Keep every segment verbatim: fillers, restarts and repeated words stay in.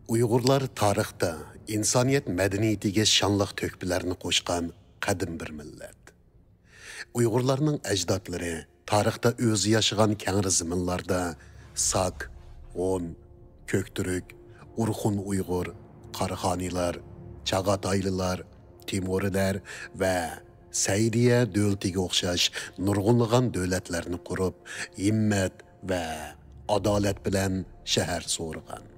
ئۇيغۇرلار تارىختا ئىنسانىيەت مەدەنىيىتىگە شانلىق تۆھپىلەرنى قوشقان قەدىم بىر مىللەت. ئۇيغۇرلارنىڭ ئەجدادلىرى تارىختا ئۆزى ياشىغان كەڭرى زېمىنلاردا ساك، ھون، كۆكتۈرك، ئورخۇن ئۇيغۇر، قاراخانىيلار، چاغاتايلىلار، تىمۇرلار ۋە سەئىدىيە دۆلىتىگە ئوخشاش نۇرغۇنلىغان دۆلەتلەرنى قۇرۇپ، ھىممەت ۋە ئادالەت بىلەن شەھەر سورىغان.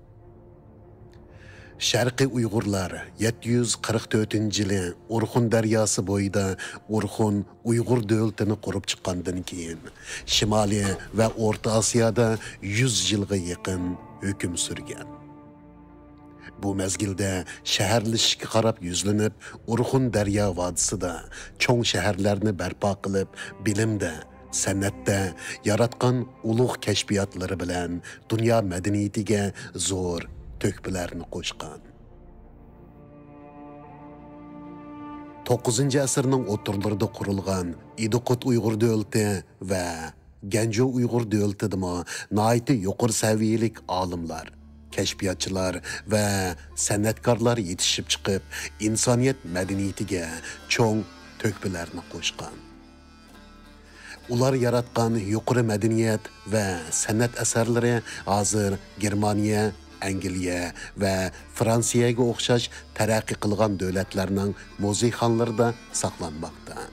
شەرقىي ئۇيغۇرلار يەتتە يۈز قىرىق تۆتىنچى يىلى ئورخۇن دەرياسى بويىدا ئورخۇن ئۇيغۇر دۆلىتىنى قۇرۇپ چىققاندىن كېيىن، شىمالىي ۋە ئورتا ئاسىيادا يۈز يىلغا يېقىن ھۆكۈم سۈرگەن. بۇ مەزگىلدە شەھەرلىشىشكە قاراپ يۈزلىنىپ، ئورخۇن دەريا ۋادىسىدا چوڭ شەھەرلەرنى بەرپا قىلىپ، بىلىمدە، سەنئەتتە ياراتقان ئۇلۇغ كەشپىياتلىرى بىلەن دۇنيا مەدەنىيىتىگە زور تۆھپىلەرنى قوشقان. توققۇزىنچى ئەسىرنىڭ ئوتتۇرىلىرىدا قۇرۇلغان ئىدىقۇت ئۇيغۇر دۆلىتى ۋە گەنجۇ ئۇيغۇر دۆلىتىدىمۇ ناھايىتى يۇقىرى سەۋىيەلىك ئالىملار، كەشپىياتچىلار ۋە سەنئەتكارلار يېتىشىپ چىقىپ، ئىنسانىيەت مەدەنىيىتىگە چوڭ تۆھپىلەرنى قوشقان. ئۇلار ياراتقان يۇقىرى مەدەنىيەت ۋە سەنئەت ئەسەرلىرى ھازىر گېرمانىيە، ئەنگلىيە ۋە فرانسىيەگە ئوخشاش تەرەققىي قىلغان دۆلەتلەرنىڭ مۇزېيخانىلىرىدا ساقلانماقتا.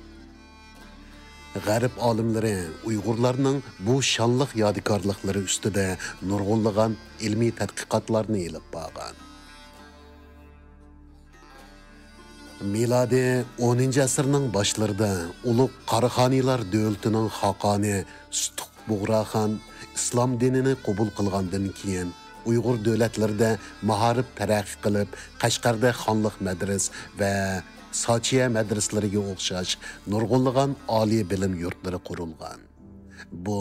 غەرب ئالىملىرى ئۇيغۇرلارنىڭ بۇ شانلىق يادىكارلىقلىرى ئۈستىدە نۇرغۇنلىغان ئىلمىي تەتقىقاتلارنى ئېلىپ بارغان. مىلادىي ئونىنچى ئەسىرنىڭ باشلىرىدا ئۇلۇغ قاراخانىيلار دۆلىتىنىڭ خاقانى سۇتۇق بۇغراخان ئىسلام دىنىنى قوبۇل قىلغاندىن كېيىن، ئۇيغۇر دۆلەتلىرىدە مائارىپ تەرەققىي قىلىپ، قەشقەردە خانلىق مەدرىسە ۋە ساچىيە مەدرىسىلىرىگە ئوخشاش نۇرغۇنلىغان ئالىي بىلىم يۇرتلىرى قۇرۇلغان. بۇ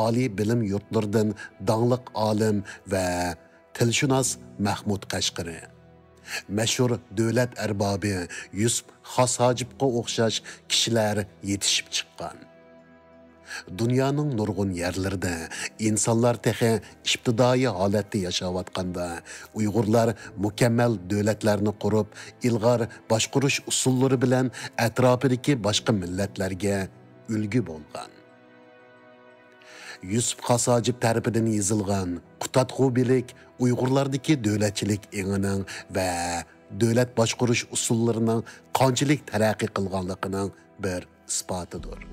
ئالىي بىلىم يۇرتلىرىدىن داڭلىق ئالىم ۋە تىلشۇناس مەھمۇد قەشقىرى، مەشھۇر دۆلەت ئەربابى يۈسۈپ خاس ھاجىپقا ئوخشاش كىشىلەر يېتىشىپ چىققان. دۇنيانىڭ نۇرغۇن يەرلىرىدە ئىنسانلار تېخى ئىپتىدائىي ھالەتتە ياشاۋاتقاندا، ئۇيغۇرلار مۇكەممەل دۆلەتلەرنى قۇرۇپ، ئىلغار باشقۇرۇش ئۇسۇللىرى بىلەن ئەتراپىدىكى باشقا مىللەتلەرگە ئۈلگە بولغان. يۈسۈپ خاس ھاجىپ تەرىپىدىن يېزىلغان قۇتادغۇ بىلىك ئۇيغۇرلاردىكى دۆلەتچىلىك ئېڭىنىڭ ۋە دۆلەت باشقۇرۇش ئۇسۇللىرىنىڭ قانچىلىك تەرەققىي قىلغانلىقىنىڭ بىر ئىسپاتىدۇر.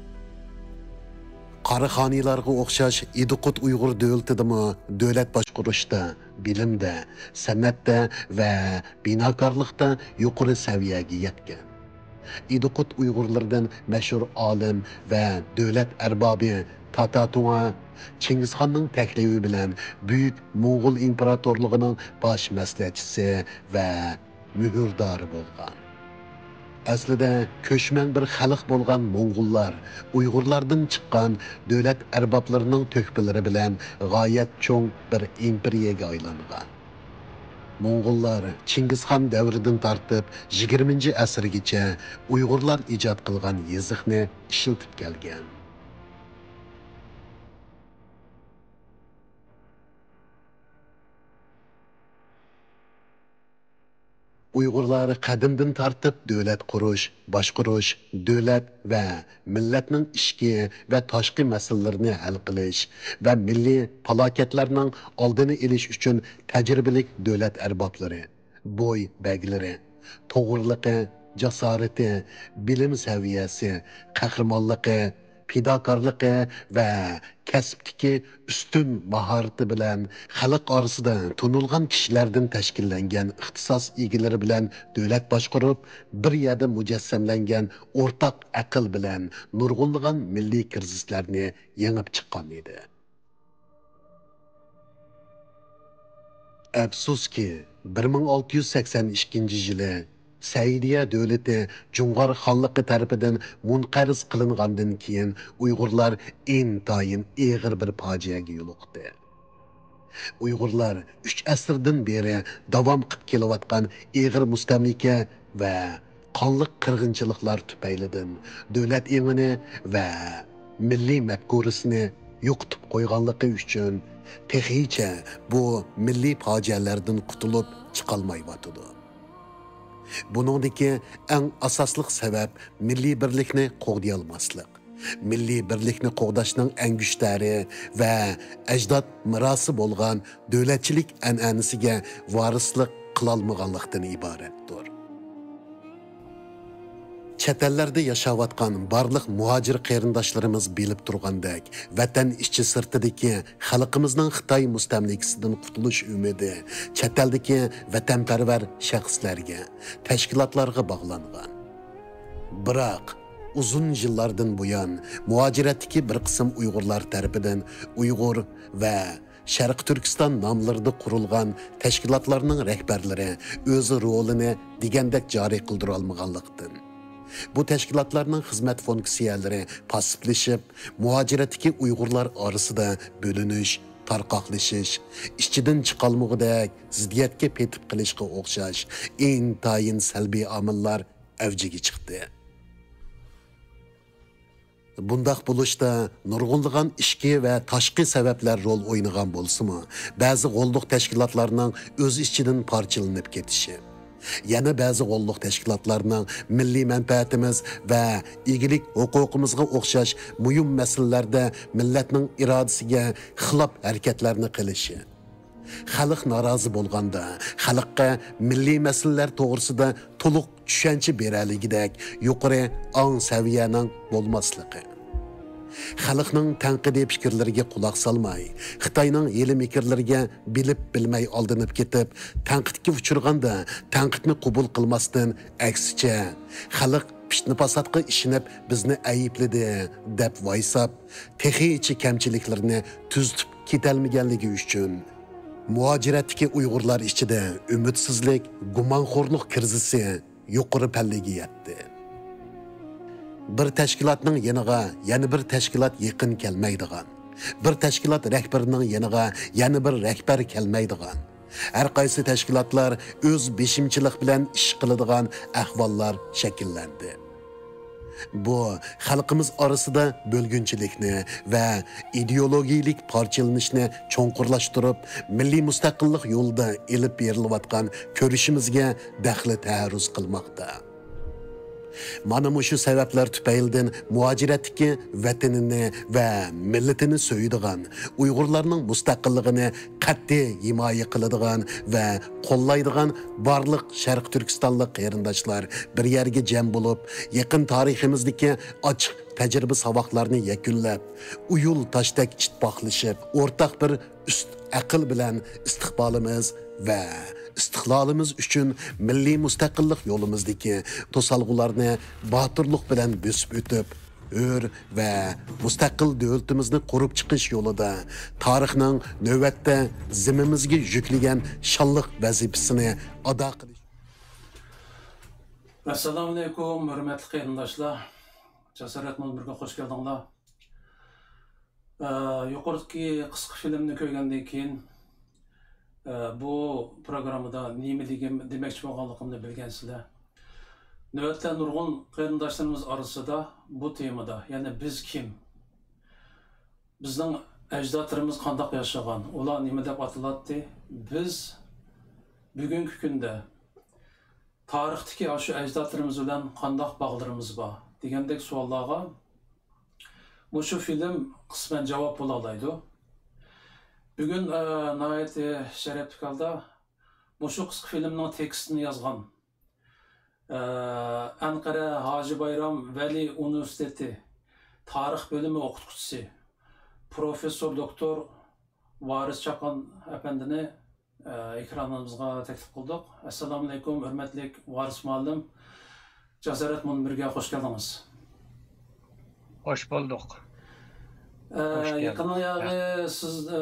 قاراخانىيلارغا ئوخشاش ئىدىقۇت ئۇيغۇر دۆلىتىدىمۇ دۆلەت باشقۇرۇشتا، بىلىمدە، سەنئەتتە ۋە بىناكارلىقتا يۇقىرى سەۋىيەگە يەتكەن. ئىدىقۇت ئۇيغۇرلىرىدىن مەشھۇر ئالىم ۋە دۆلەت ئەربابى تاتاتۇڭا چىڭگىزخاننىڭ تەكلىپى بىلەن بۈيۈك موڭغۇل ئىمپېراتورلۇقىنىڭ باش مەسلىھەتچىسى ۋە مۆھۈردارى بولغان. ئەسلىدە كۆچمەن بىر خەلق بولغان موڭغۇللار ئۇيغۇرلاردىن چىققان دۆلەت ئەربابلىرىنىڭ تۆھپىلىرى بىلەن غايەت چوڭ بىر ئىمپېرىيەگە ئايلانغان. موڭغۇللار چىڭگىزخان دەۋرىدىن تارتىپ يىگىرمىنچى ئەسىرگىچە ئۇيغۇرلار ئىجاد قىلغان يېزىقنى ئىشلىتىپ كەلگەن. ئۇيغۇرلار قەدىمدىن تارتىپ دۆلەت قۇرۇش، باشقۇرۇش، دۆلەت ۋە مىللەتنىڭ ئىچكى ۋە تاشقى مەسىلىلىرىنى ھەل قىلىش ۋە مىللىي پالاكەتلەرنىڭ ئالدىنى ئېلىش ئۈچۈن تەجرىبىلىك دۆلەت ئەربابلىرى، بوي بەگلىرى، توغرىلىقى، جاسارىتى، بىلىم سەۋىيەسى، قەھرىمانلىقى، پىداكارلىقى ۋە كەسىپتىكى ئۈستۈن ماھارىتى بىلەن خەلق ئارىسىدا تونۇلغان كىشىلەردىن تەشكىللەنگەن ئىختىساس ئىگىلىرى بىلەن دۆلەت باشقۇرۇپ، بىر يەردە مۇجەسسەملەنگەن ئورتاق ئەقىل بىلەن نۇرغۇنلىغان مىللىي كىرىزىسلەرنى يېڭىپ چىققان ئىدى. ئەپسۇسكى، بىر مىڭ ئالتە يۈز سەكسەن ئىككىنچى يىلى سەئىدىيە دۆلىتى جۇڭغار خانلىقى تەرىپىدىن مۇنقەرز قىلىنغاندىن كېيىن، ئۇيغۇرلار ئىنتايىن ئېغىر بىر پاجىئەگە يولۇقتى. ئۇيغۇرلار ئۈچ ئەسىردىن بېرى داۋام قىلىپ كېلىۋاتقان ئېغىر مۇستەملىكە ۋە قانلىق قىرغىنچىلىقلار تۈپەيلىدىن دۆلەت ئېڭىنى ۋە مىللىي مەپكۇرىسىنى يوقىتىپ قويغانلىقى ئۈچۈن، تېخىچە بۇ مىللىي پاجىئەلەردىن قۇتۇلۇپ چىقالمايۋاتىدۇ. بۇنىڭدىكى ئەڭ ئاساسلىق سەۋەب مىللىي بىرلىكنى قوغدىيالماسلىق، مىللىي بىرلىكنى قوغداشنىڭ ئەڭگۈشتەرى ۋە ئەجداد مىراسى بولغان دۆلەتچىلىك ئەنئەنىسىگە ۋارىسلىق قىلالمىغانلىقتىن ئىبارەتتۇر. چەت ئەللەردە ياشاۋاتقان بارلىق مۇھاجىر قېرىنداشلىرىمىز بىلىپ تۇرغاندەك، ۋەتەن ئىچى سىرتىدىكى خەلقىمىزنىڭ خىتاي مۇستەملىكىسىدىن قۇتۇلۇش ئۈمىدى چەت ئەلدىكى ۋەتەنپەرۋەر شەخسلەرگە، تەشكىلاتلارغا باغلانغان. بىراق، ئۇزۇن يىللاردىن بۇيان مۇھاجىرەتتىكى بىر قىسىم ئۇيغۇرلار تەرىپىدىن ئۇيغۇر ۋە شەرقىي تۈركىستان ناملىرىدا قۇرۇلغان تەشكىلاتلارنىڭ رەھبەرلىرى ئۆز رولىنى دېگەندەك جارى قىلدۇرالمىغانلىقتىن، بۇ تەشكىلاتلارنىڭ خىزمەت فۇنكسىيەلىرى پاسسىپلىشىپ، مۇھاجىرەتتىكى ئۇيغۇرلار ئارىسىدا بۆلۈنۈش، تارقاقلىشىش، ئىچىدىن چىقالمىغۇدەك زىددىيەتكە پېتىپ قېلىشقا ئوخشاش ئىنتايىن سەلبىي ئامىللار ئەۋجىگە چىقتى. بۇنداق بولۇشتا نۇرغۇنلىغان ئىچكى ۋە تاشقى سەۋەبلەر رول ئوينىغان بولسىمۇ، بەزى غوللۇق تەشكىلاتلارنىڭ ئۆز ئىچىدىن پارچىلىنىپ كېتىشى، يەنە بەزى غوللۇق تەشكىلاتلارنىڭ مىللىي مەنپەئەتىمىز ۋە ئىگىلىك ھوقۇقىمىزغا ئوخشاش مۇھىم مەسىلىلەردە مىللەتنىڭ ئىرادىسىگە خىلاپ ھەرىكەتلەرنى قىلىشى، خەلق نارازى بولغاندا، خەلققە مىللىي مەسىلىلەر توغرىسىدا تولۇق چۈشەنچە بېرەلىگۈدەك يۇقىرى ئاڭ سەۋىيەنىڭ بولماسلىقى، خەلقنىڭ تەنقىدىي پىكىرلىرىگە قۇلاق سالماي، خىتاينىڭ ھىيلە-مىكىرلىرىگە بىلىپ-بىلمەي ئالدىنىپ كېتىپ، تەنقىدكە ئۇچرىغاندا، تەنقىدنى قوبۇل قىلماستىن، ئەكسىچە، خەلق پىتنە-پاساتقا ئىشىنىپ، بىزنى ئەيىبلىدى، دەپ ۋايساپ، تېخىچە كەمچىلىكلىرىنى تۈزىتىپ كېتەلمىگەنلىكى ئۈچۈن، مۇھاجىرەتتىكى ئۇيغۇرلار ئىچىدە ئۈمىدسىزلىك، گۇمانخورلۇق كىرىزىسى يۇقىرى پەللىگە يەتتى. بىر تەشكىلاتنىڭ يېنىغا يەنە بىر تەشكىلات يېقىن كەلمەيدىغان، بىر تەشكىلات رەھبىرىنىڭ يېنىغا يەنە بىر رەھبەر كەلمەيدىغان، ھەر قايسى تەشكىلاتلار ئۆز بېشىمچىلىق بىلەن ئىش قىلىدىغان ئەھۋاللار شەكىللەندى. بۇ، خەلقىمىز ئارىسىدا بۆلگۈنچىلىكنى ۋە ئىدېئولوگىيەلىك پارچىلىنىشنى چوڭقۇرلاشتۇرۇپ، مىللىي مۇستەقىللىق يولىدا ئېلىپ بېرىلىۋاتقان كۈرىشىمىزگە دەخلى تەھەررۇز قىلماقتا. مانا مۇشۇ سەۋەبلەر تۈپەيلىدىن مۇھاجىرەتتىكى ۋەتىنىنى ۋە مىللىتىنى سۆيىدىغان، ئۇيغۇرلارنىڭ مۇستەقىللىقىنى قەتئىي ھىمايە قىلىدىغان ۋە قوللايدىغان بارلىق شەرقىي تۈركىستانلىق قېرىنداشلار بىر يەرگە جەم بولۇپ، يېقىن تارىخىمىزدىكى ئاچچىق تەجرىبە ساۋاقلارنى يەكۈنلەپ، ئۇيۇل تاشتەك ئىتتىپاقلىشىپ، ئورتاق بىر ئۈست ئەقىل بىلەن ئىستىقبالىمىز ۋە ئىستىقلالىمىز ئۈچۈن مىللىي مۇستەقىللىق يولىمىزدىكى توسالغۇلارنى باتۇرلۇق بىلەن بۆسۈپ ئۆتۈپ، ھۆر ۋە مۇستەقىل دۆلىتىمىزنى قۇرۇپ چىقىش يولىدا تارىخنىڭ نۆۋەتتە زىممىمىزگە يۈكلىگەن شانلىق ۋەزىپىسىنى ئادا قىلىش. ئەسسالامۇئەلەيكۇم، ھۆرمەتلىك قېرىنداشلار. جاسارەت مۇنبىرىگە خۇش كەلدىڭلار. ئە، يۇقىرىدىكى قىسقا فىلىمنى كۆرگەندىن كېيىن، ئە، بۇ پروگراممىدا نېمە دېگەن، دېمەكچى بولغانلىقىمنى بىلگەنسىلەر. نۆۋەتتە نۇرغۇن قېرىنداشلىرىمىز ئارىسىدا بۇ تېمىدا، يەنى بىز كىم؟ بىزنىڭ ئەجدادلىرىمىز قانداق ياشىغان؟ ئۇلار نېمە دەپ ئاتىلاتتى؟ بىز بۈگۈنكى كۈندە تارىختىكى ئاشۇ ئەجدادلىرىمىز بىلەن قانداق باغلىرىمىز بار؟ دېگەندەك سوئاللارغا مۇشۇ فىلىم قىسمەن جاۋاب بولالايدۇ. بۈگۈن، ئە، ناھايىتى شەرەپلىك ھالدا مۇشۇ قىسقا فىلىمنىڭ تېكىستىنى يازغان، ئە، ئەنقەرە ھاجى بايرام ۋەلى ئۇنىۋېرسىتېتى تارىخ بۆلۈمى ئوقۇتقۇچىسى، پروفېسسور دوكتور ۋارىس چاپان ئەپەندىنى، ئە، ئېكرانىمىزغا تەكلىپ قىلدۇق. ئەسسالامۇئەلەيكۇم، ھۆرمەتلىك ۋارىس مۇئەللىم. جاسارەت مۇنبىرىگە خۇش كەلدىڭىز. خوش بولدۇق. ئە، خوش كەلدىڭىز. يېقىننىڭ ياغى سىز، ئە،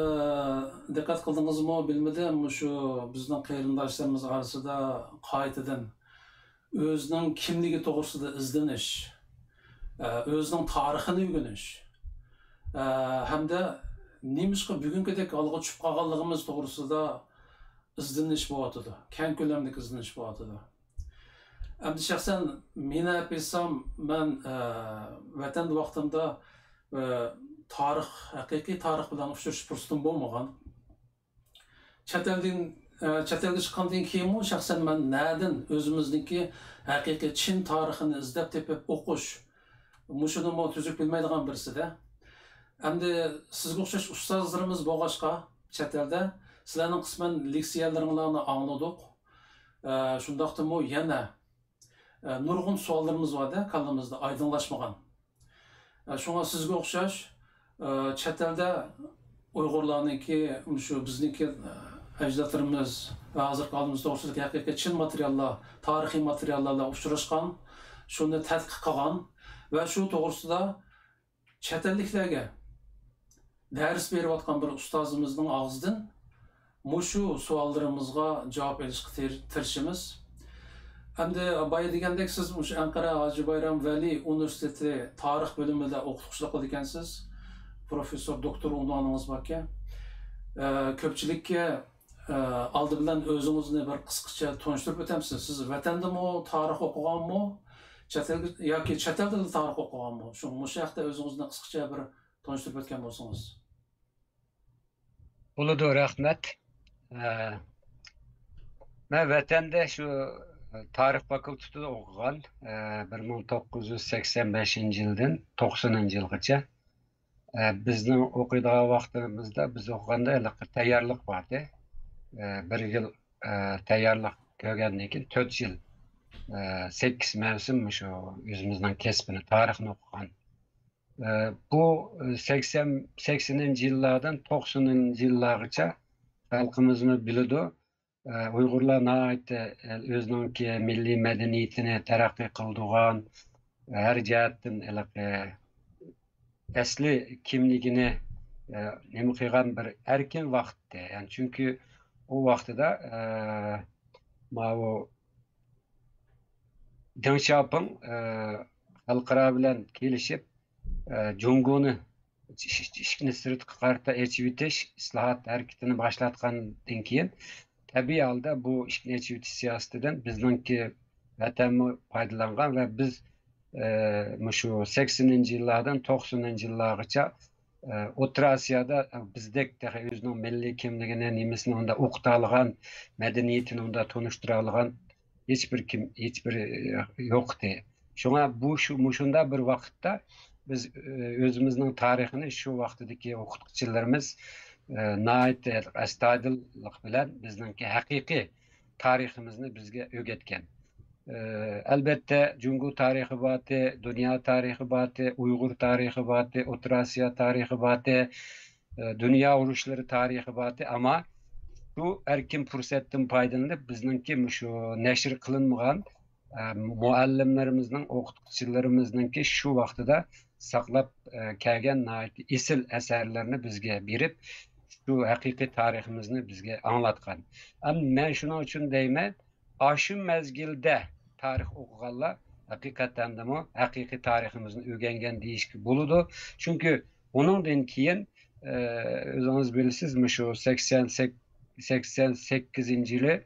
دىققەت قىلدىڭىزمۇ بىلمىدىم، مۇشۇ بىزنىڭ قېرىنداشلىرىمىز ئارىسىدا قايتىدىن ئۆزىنىڭ كىملىكى توغرىسىدا ئىزدىنىش، ئە، ئۆزىنىڭ تارىخىنى ئۆگىنىش، ئە، ھەمدە نېمىشقا بۈگۈنكىدەك ھالغا چۈشۈپ قالغانلىقىمىز توغرىسىدا ئىزدىنىش بولۇۋاتىدۇ، كەڭ كۆلەملىك ئىزدىنىش بولۇۋاتىدۇ. ئەمدى شەخسەن مېنى ئەپ ئېيتسام، مەن، ئە، ۋەتەندە ۋاقتىمدا، ئە، تارىخ، ھەقىقىي تارىخ بىلەن ئۇچرىشىش پۇرسىتىم بولمىغان. چەت ئەلدىن، ئە، چەت ئەلگە چىققاندىن كېيىنمۇ شەخسەن مەن نەدىن ئۆزىمىزنىڭكى ھەقىقىي چىن تارىخىنى ئىزدەپ تېپىپ ئوقۇش، مۇشۇنىمۇ تۈزۈك بىلمەيدىغان بىرسىدە. ئەمدى سىزگە ئوخشاش ئۇستازلىرىمىز بولغاچقا، چەت ئەلدە سىلەرنىڭ قىسمەن لېكسىيەلىرىڭلارنى ئاڭلىدۇق. ئە، شۇنداقتىمۇ يەنە، ئە، نۇرغۇن سوئاللىرىمىز بار-دە، كاللىمىزدا ئايدىڭلاشمىغان. ئە، شۇڭا سىزگە ئوخشاش، ئە، چەت ئەلدە ئۇيغۇرلارنىڭكى، مۇشۇ بىزنىڭكى، ئە، ئەجدادلىرىمىز ۋە ھازىرقى ھالىمىز توغرىسىدىكى ھەقىقىي چىن ماتېرىياللار، تارىخىي ماتېرىياللار بىلەن ئۇچراشقان، شۇنى تەتقىق قىلغان ۋە شۇ توغرىسىدا چەت ئەللىكلەرگە دەرس بېرىۋاتقان بىر ئۇستازىمىزنىڭ ئاغزىدىن مۇشۇ سوئاللىرىمىزغا جاۋاب ئېلىشقا تىر-، تىرىشىمىز. ئەمدى بايا دېگەندەك، سىز مۇشۇ ئەنقەرە ھاجى بايرام ۋەلى ئۇنىۋېرسىتېتى تارىخ بۆلۈمىدە ئوقۇتقۇچىلىق قىلىدىكەنسىز. پروفېسسور، دوكتور ئۇنۋانىڭىز باركەن. ئە، كۆپچىلىككە، ئە، ئالدى بىلەن ئۆزىڭىزنى بىر قىسقىچە تونۇشتۇرۇپ ئۆتەمسىز؟ سىز ۋەتەندىمۇ تارىخ ئوقۇغانمۇ؟ چەت ئەلگە ياكى چەت ئەلدىلا تارىخ ئوقۇغانمۇ؟ شۇ، مۇشۇ ھەقتە ئۆزىڭىزنى قىسقىچە بىر تونۇشتۇرۇپ ئۆتكەن بولسىڭىز. بولىدۇ، رەھمەت. ئە، مەن ۋەتەندە شۇ تارىخ فاكۇلتېتىدا ئوقۇغان، ئە، بىر مىڭ توققۇز يۈز سەكسەن بەشىنچى يىلدىن توقسىنىنچى يىلغىچە. ئە، بىزنىڭ ئوقۇيدىغان ۋاقتىمىزدا، بىز ئوقۇغاندا ھېلىقى تەييارلىق بارتى. ئە، بىر يىل، ئە، تەييارلىق كۆرگەندىن كېيىن تۆت يىل، ئە، سەككىز مەۋسۇم مۇشۇ ئۆزىمىزنىڭ كەسپىنى، تارىخنى ئوقۇغان. ئە، بۇ، ئە، سەكسەن، سەكسىنىنچى يىللاردىن توقسىنىنچى يىللارغىچە خەلقىمىزمۇ بىلىدۇ. ئە، ئۇيغۇرلار ناھايىتى، ئە، ئۆزىنىڭكى مىللىي مەدەنىيىتىنى تەرەققىي قىلدۇرغان، ھەر جەھەتتىن ھېلىقى ئەسلىي كىملىكىنى، ئە، نېمە قىلغان بىر ئەركىن ۋاقىتتى. يەنى چۈنكى ئۇ ۋاقتىدا، ئە، ماۋۇ دېڭ شياۋپىڭ، ئە، خەلقئارا بىلەن كېلىشىپ، ئە، جۇڭگونى ئىش-، ئىش-، ئىشىكنى سىرتقا قارىتا ئېچىۋېتىش ئىسلاھات ھەرىكىتىنى باشلاتقاندىن كېيىن، تەبىئىي ھالدا بۇ ئىشىكنى ئېچىۋېتىش سىياسىتىدىن بىزنىڭكى ۋەتەنمۇ پايدىلانغان ۋە بىز، ئە، مۇشۇ سەكسىنىنچى يىللاردىن توقسىنىنچى يىللارغىچە، ئە، ئوتتۇرا ئاسىيادا بىزدەك تېخى ئۆزىنىڭ مىللىي كىملىكىنى، نېمىسىنى ئۇندا ئوقۇتالىغان، مەدەنىيىتىنى ئۇندا تونۇشتۇرالىغان ھېچبىر كىم، ھېچبىرى، ئە، يوق ئىدى. شۇڭا بۇ، شۇ، مۇشۇنداق بىر ۋاقىتتا بىز، ئە، ئۆزىمىزنىڭ تارىخىنى شۇ ۋاقتىدىكى ئوقۇتقۇچىلىرىمىز، ئە، ناھايىتى ئەستايىدىللىق بىلەن بىزنىڭكى ھەقىقىي تارىخىمىزنى بىزگە ئۆگەتكەن. ئە، ئەلبەتتە، جۇڭگو تارىخى بارتى، دۇنيا تارىخى بارتى، ئۇيغۇر تارىخى بارتى، ئوتتۇرا ئاسىيا تارىخى بارتى، ئە، دۇنيا ئۇرۇشلىرى تارىخى بارتى. ئەمما شۇ ئەركىن پۇرسەتتىن پايدىلىنىپ، بىزنىڭكى مۇشۇ نەشر قىلىنمىغان، ئە، مۇئەللىملىرىمىزنىڭ، ئوقۇتقۇچىلىرىمىزنىڭكى شۇ ۋاقتىدا ساقلاپ، ئە، كەلگەن ناھايىتى ئېسىل ئەسەرلىرىنى بىزگە بېرىپ، شۇ ھەقىقىي تارىخىمىزنى بىزگە ئاڭلاتقان. ئەمما مەن شۇنىڭ ئۈچۈن دەيمەن، ئاشۇ مەزگىلدە تارىخ ئوقۇغانلار ھەقىقەتەندىمۇ ھەقىقىي تارىخىمىزنى ئۆگەنگەن دېيىشكە بولىدۇ. چۈنكى ئۇنىڭدىن كېيىن، ئە، ئۆزىڭىز بىلىسىز، مۇشۇ سەكسەن، سەكسەن سەككىزىنچى يىلى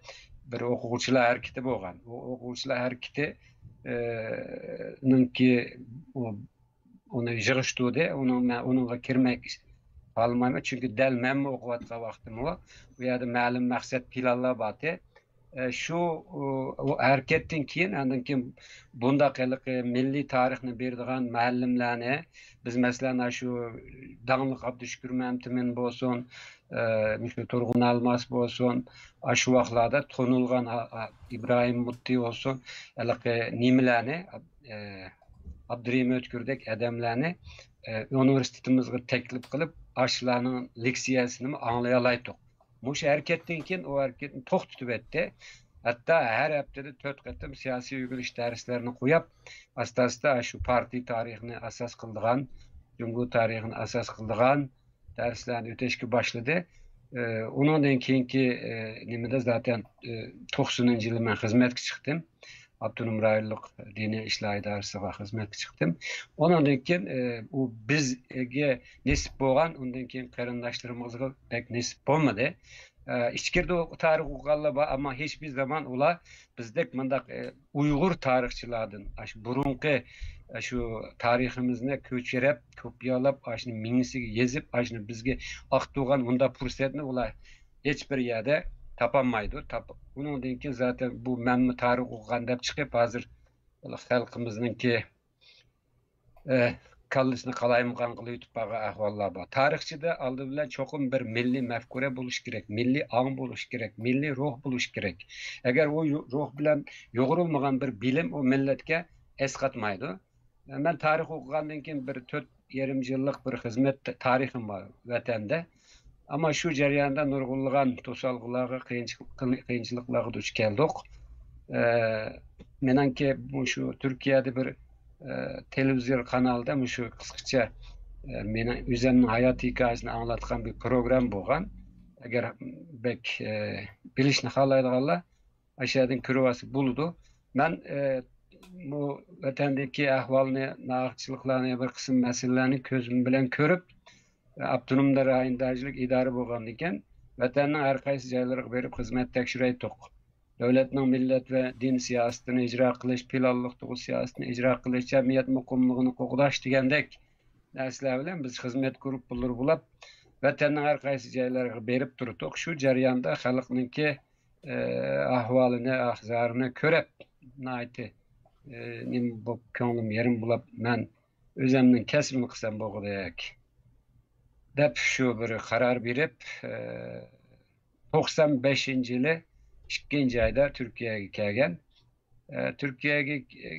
بىر ئوقۇغۇچىلار ھەرىكىتى بولغان. ئۇ ئوقۇغۇچىلار ھەرىكىتى، ئە، نىڭكى ئۇ ئۇنى يىغىشتۇردى. ئۇنىڭ، مەن ئۇنىڭغا كىرمەي قالمايمەن، چۈنكى دەل مەنمۇ ئوقۇۋاتقان ۋاقتىم ئۇ. ئۇ يەردە مەلۇم مەقسەت، پىلانلار بارتى. ئە، شۇ، ئۇ، ئۇ ھەرىكەتتىن كېيىن، ئاندىن كېيىن بۇنداق ھېلىقى مىللىي تارىخنى بېرىدىغان مۇئەللىملەرنى بىز، مەسىلەن، ئاشۇ داڭلىق ئابدۇشۈكۈر مەمتىمىن بولسۇن، ئە، مۇشۇ تۇرغۇن ئالماس بولسۇن، ئاشۇ ۋاقىتلاردا تونۇلغان، ئا، ئا، ئىبراھىم مۇتتى بولسۇن، ھېلىقى نېمىلەرنى، ئە، ئابدۇرېھىم ئۆتكۈردەك ئادەملەرنى، ئە، ئۇنىۋېرسىتېتىمىزغا تەكلىپ قىلىپ، ئاشۇلارنىڭ لېكسىيەسىنىمۇ ئاڭلىيالايتتۇق. مۇشۇ ھەرىكەتتىن كېيىن ئۇ ھەرىكەتنى توختىتىۋەتتى. ھەتتا ھەر ھەپتىدە تۆت قېتىم سىياسىي ئۆگىنىش دەرسلىرىنى قويۇپ، ئاستا-ئاستا شۇ پارتىيە تارىخىنى ئاساس قىلىدىغان، جۇڭگو تارىخىنى ئاساس قىلىدىغان دەرسلەرنى ئۆتۈشكە باشلىدى. ئى، ئۇنىڭدىن كېيىنكى، ئى، نېمىدە زاتەن، ئى، توقسىنىنچى يىلى مەن خىزمەتكە چىقتىم. ئاپتونوم رايونلۇق دىنىي ئىشلار ئىدارىسىغا خىزمەتكە چىقتىم. ئۇنىڭدىن كېيىن، ئى، ئۇ بىزگە نېسىپ بولغان، ئۇندىن كېيىن قېرىنداشلىرىمىزغا بەك نېسىپ بولمىدى. ئى، ئىچكىرىدە تارىخ ئوقۇغانلار بار، ئەمما ھېچبىر زامان ئۇلار بىزدەك مۇنداق، ئى، ئۇيغۇر تارىخچىلاردىن، ئاشۇ بۇرۇنقى، ئاشۇ تارىخىمىزنى كۆچۈرۈپ، كوپىيالاپ، ئاشۇنى مېڭىسىگە يېزىپ، ئاشۇنى بىزگە ئاقتۇرغان مۇنداق پۇرسەتنى ئۇلار ھېچ بىر يەردە تاپالمايدۇ. تاپ-، ئۇنىڭدىن كېيىن زاتەن بۇ مەنمۇ تارىخ ئوقۇغان دەپ چىقىپ، ھازىر خەلقىمىزنىڭكى، ئە، كاللىسىنى قالايمىقان قىلىۋېتىپ بارغان ئەھۋاللار بار. تارىخچىدا ئالدى بىلەن چوقۇم بىر مىللىي مەپكۇرە بولۇش كېرەك، مىللىي ئاڭ بولۇش كېرەك، مىللىي روھ بولۇش كېرەك. ئەگەر ئۇ يو-، روھ بىلەن يۇغۇرۇلمىغان بىر بىلىم ئۇ مىللەتكە ئەسقاتمايدۇ. مەن تارىخ ئوقۇغاندىن كېيىن بىر تۆت يېرىم يىللىق بىر خىزمەت تارىخىم بار ۋەتەندە. ئەمما شۇ جەرياندا نۇرغۇنلىغان توسالغۇلارغا، قىيىنچىلىق-، قىيىنچىلىقلارغا دۇچ كەلدۇق. ئە، مېنىڭكى مۇشۇ تۈركىيەدە بىر، ئە، تېلېۋىزور قانالىدا مۇشۇ قىسقىچە، ئە، مېنىڭ ئۆزۈمنىڭ ھايات ھېكايىسىنى ئاڭلاتقان بىر پروگرامما بولغان. ئەگەر بەك، ئە، بىلىشنى خالايدىغانلار ئاشۇ يەردىن كۆرۈۋالسا بولىدۇ. مەن، ئە، بۇ ۋەتەندىكى ئەھۋالنى، ناھەقچىلىقلارنى، بىر قىسىم مەسىلىلەرنى كۆزۈم بىلەن كۆرۈپ، ئاپتونوم رايون دەرىجىلىك ئىدارە بولغاندىكىن، ۋەتەننىڭ ھەر قايسى جايلىرىغا بېرىپ خىزمەت تەكشۈرەيتتۇق. دۆلەتنىڭ مىللەت ۋە دىن سىياسىتىنى ئىجرا قىلىش، پىلانلىق تۇغۇت سىياسىتىنى ئىجرا قىلىش، جەمئىيەت مۇقىملىقىنى قوغداش دېگەندەك نەرسىلەر بىلەن بىز خىزمەت گۇرۇپپىلىرى بولۇپ، ۋەتەننىڭ ھەر قايسى جايلىرىغا بېرىپ تۇردۇق. شۇ جەرياندا خەلقنىڭكى، ئە، ئەھۋالىنى، ئاھ-زارىنى كۆرۈپ، ناھايىتى، ئە، نېمە بولۇپ، كۆڭلۈم يېرىم بولۇپ، مەن ئۆزۈمنىڭ كەسپىنى قىلسام بولغۇدەك دەپ، شۇ بىر قارار بېرىپ، ئە، توقسان بەشىنچى يىلى ئىككىنچى ئايدا تۈركىيەگە كەلگەن. ئە، تۈركىيەگە، ئە،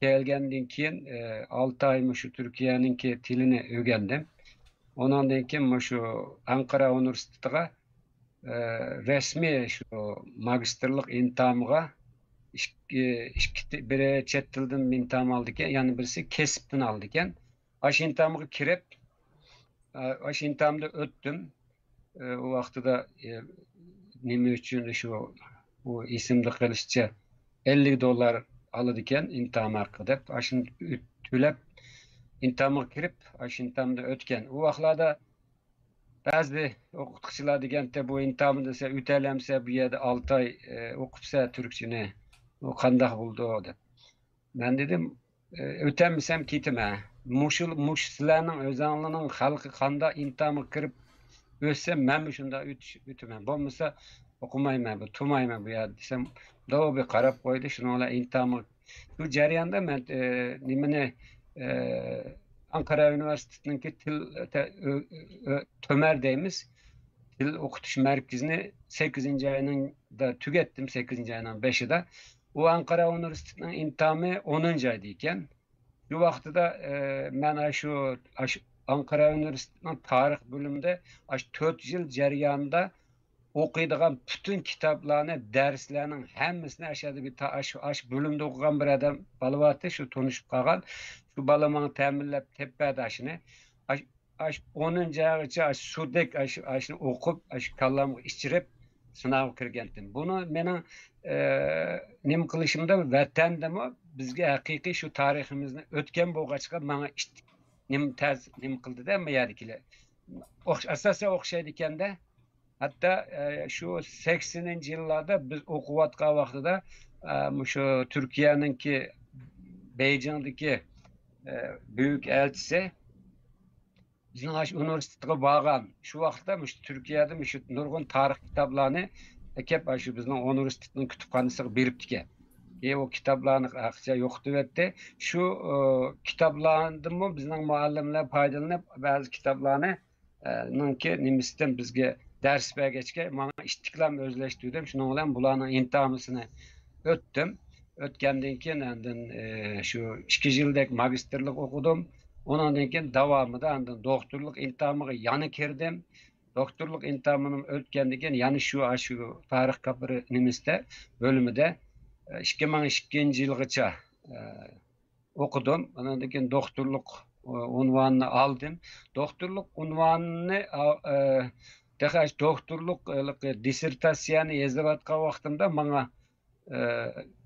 كەلگەندىن كېيىن، ئە، ئالتە ئاي مۇشۇ تۈركىيەنىڭكى تىلىنى ئۆگەندىم. ئۇنىڭدىن كېيىن مۇشۇ ئەنقەرە ئۇنىۋېرسىتېتىغا، ئە، رەسمىي شۇ ماگىستىرلىق ئىمتىھانىغا ئىككى، ئىككى، بىرى چەت تىلدىن ئىمتىھان ئالىدىكەن، يەنە بىرسى كەسىپتىن ئالىدىكەن. ئاشۇ ئىمتىھانغا كىرىپ، ئاشۇ ئىمتىھاندا ئۆتتۈم. ئۇ ۋاقتىدا، نېمە ئۈچۈن شۇ، ئۇ ئېسىمدە قېلىشىچە، ئەللىك دوللار ئالىدىكەن ئىمتىھان ھەققى دەپ، ئاشۇنى تۆلەپ، ئىمتىھانغا كىرىپ، ئاشۇ ئىمتىھاندا ئۆتكەن. ئۇ ۋاقىتلاردا بەزى ئوقۇتقۇچىلار دېگەنتى، بۇ ئىمتىھاننى دېسە، ئۆتەلەمسە، بۇ يەردە ئالتە ئاي، ئوقۇپسە تۈركچىنى، ئۇ قانداق بولىدۇ دەپ. مەن دېدىم، ئۆتەلمىسەم كېتىمەن. مۇشۇ، مۇشۇ سىلەرنىڭ ئۆزەڭلارنىڭ خەلقى قانداق ئىمتىھانغا كىرىپ ئۆتسە، مەنمۇ شۇنداق ئۆتۈش-، ئۆتىمەن. بولمىسا ئوقۇمايمەن، بۇ، تۇرمايمەن بۇ يەردە دېسەم، داۋۇ بىر قاراپ قويدى. شۇنىڭ بىلەن ئىمتىھانغا، شۇ جەرياندا مەن، ئە، نېمىنى، ئە، ئانقارا ئۇنىۋېرسىتېتىنىڭكى تىل، تە-، ئۆ-، ئۆ-، تۆمەر دەيمىز. تىل ئوقۇتۇش مەركىزىنى سەككىزىنچى ئاينىڭدا تۈگەتتىم، سەككىزىنچى ئاينىڭ بەشىدە. ئۇ ئانقارا ئۇنىۋېرسىتېتىنىڭ ئىمتىھانى ئونىنچى ئايدا ئىكەن. شۇ ۋاقتىدا، ئە، مەن ئاشۇ، ئاشۇ ئانقارا ئۇنىۋېرسىتېتىنىڭ تارىخ بۆلۈمىدە ئاشۇ تۆت يىل جەريانىدا ئوقۇيدىغان پۈتۈن كىتابلارنى، دەرسلەرنىڭ ھەممىسىنى ئاشۇ يەردە بىر تا-، ئاشۇ، ئاشۇ بۆلۈمدە ئوقۇغان بىر ئادەم بالا بارتى، شۇ تونۇشۇپ قالغان. شۇ بالا ماڭا تەمىنلەپ تېپىپ بەردى ئاشۇنى. ئاش-، ئاشۇ ئونىنچى ئايغىچە ئاشۇ سۇدەك ئاشۇ، ئاشۇنى ئوقۇپ، ئاشۇ كاللامغا ئىچىرىپ، سىناغا كىرگەنتىم. بۇنى مېنىڭ، ئە، نېمە قىلىشىمدا، ۋەتەندىمۇ بىزگە ھەقىقىي شۇ تارىخىمىزنى ئۆتكەن بولغاچقا، ماڭا ئىت-، نېمە تەز، نېمە قىلدى-دە، ما يەردىكىلەر. ئوخش-، ئاساسەن ئوخشايدىكەن-دە. ھەتتا، ئە، شۇ سەكسىنىنچى يىللاردا بىز ئوقۇۋاتقان ۋاقتىدا، ئە، مۇشۇ تۈركىيەنىڭكى بېيجىڭدىكى، ئە، بۈيۈك ئەلچىسى بىزنىڭ ئاشۇ ئۇنىۋېرسىتېتقا بارغان. شۇ ۋاقىتتا مۇشۇ تۈركىيەدە مۇشۇ نۇرغۇن تارىخ كىتابلارنى ئەكەپ، ئاشۇ بىزنىڭ ئۇنىۋېرسىتېتنىڭ كۇتۇپخانىسىغا بېرىپتىكەن. ئى، ئۇ كىتابلارنى ھەقىچە يوقىتىۋەتتى. شۇ، ئۇ، كىتابلاردىنمۇ بىزنىڭ مۇئەللىملەر پايدىلىنىپ، بەزى كىتابلارنى، ئە، نىڭكى نېمىسىدىن بىزگە دەرس بەرگەچكە، ماڭا ئىتتىكلام ئۆزلەشتۈردۈم. شۇنىڭ بىلەن بۇلارنىڭ ئىمتىھانىسىنى ئۆتتۈم. ئۆتكەندىن كېيىن ئاندىن، ئى، شۇ ئىككى يىلدەك ماگىستىرلىق ئوقۇدۇم. ئۇنىڭدىن كېيىن داۋامىدا ئاندىن دوختۇرلۇق ئىمتىھانىغا يەنە كىردىم. دوختۇرلۇق ئىمتىھانىمنى ئۆتكەندىن كېيىن يەنە شۇ، شۇ تارىخ كاپىرى نېمىسىدە، بۆلۈمىدە، ئى، ئىككى مىڭ ئىككىنچى يىلغىچە، ئى، ئوقۇدۇم. ئاندىن كېيىن دوختۇرلۇق، ئۇ، ئۇنۋانىنى ئالدىم. دوختۇرلۇق ئۇنۋانىنى ئا-، ئە، تېخى دوختۇرلۇق، ئە، دىسسېرتاتسىيەنى يېزىۋاتقان ۋاقتىمدا ماڭا، ئە،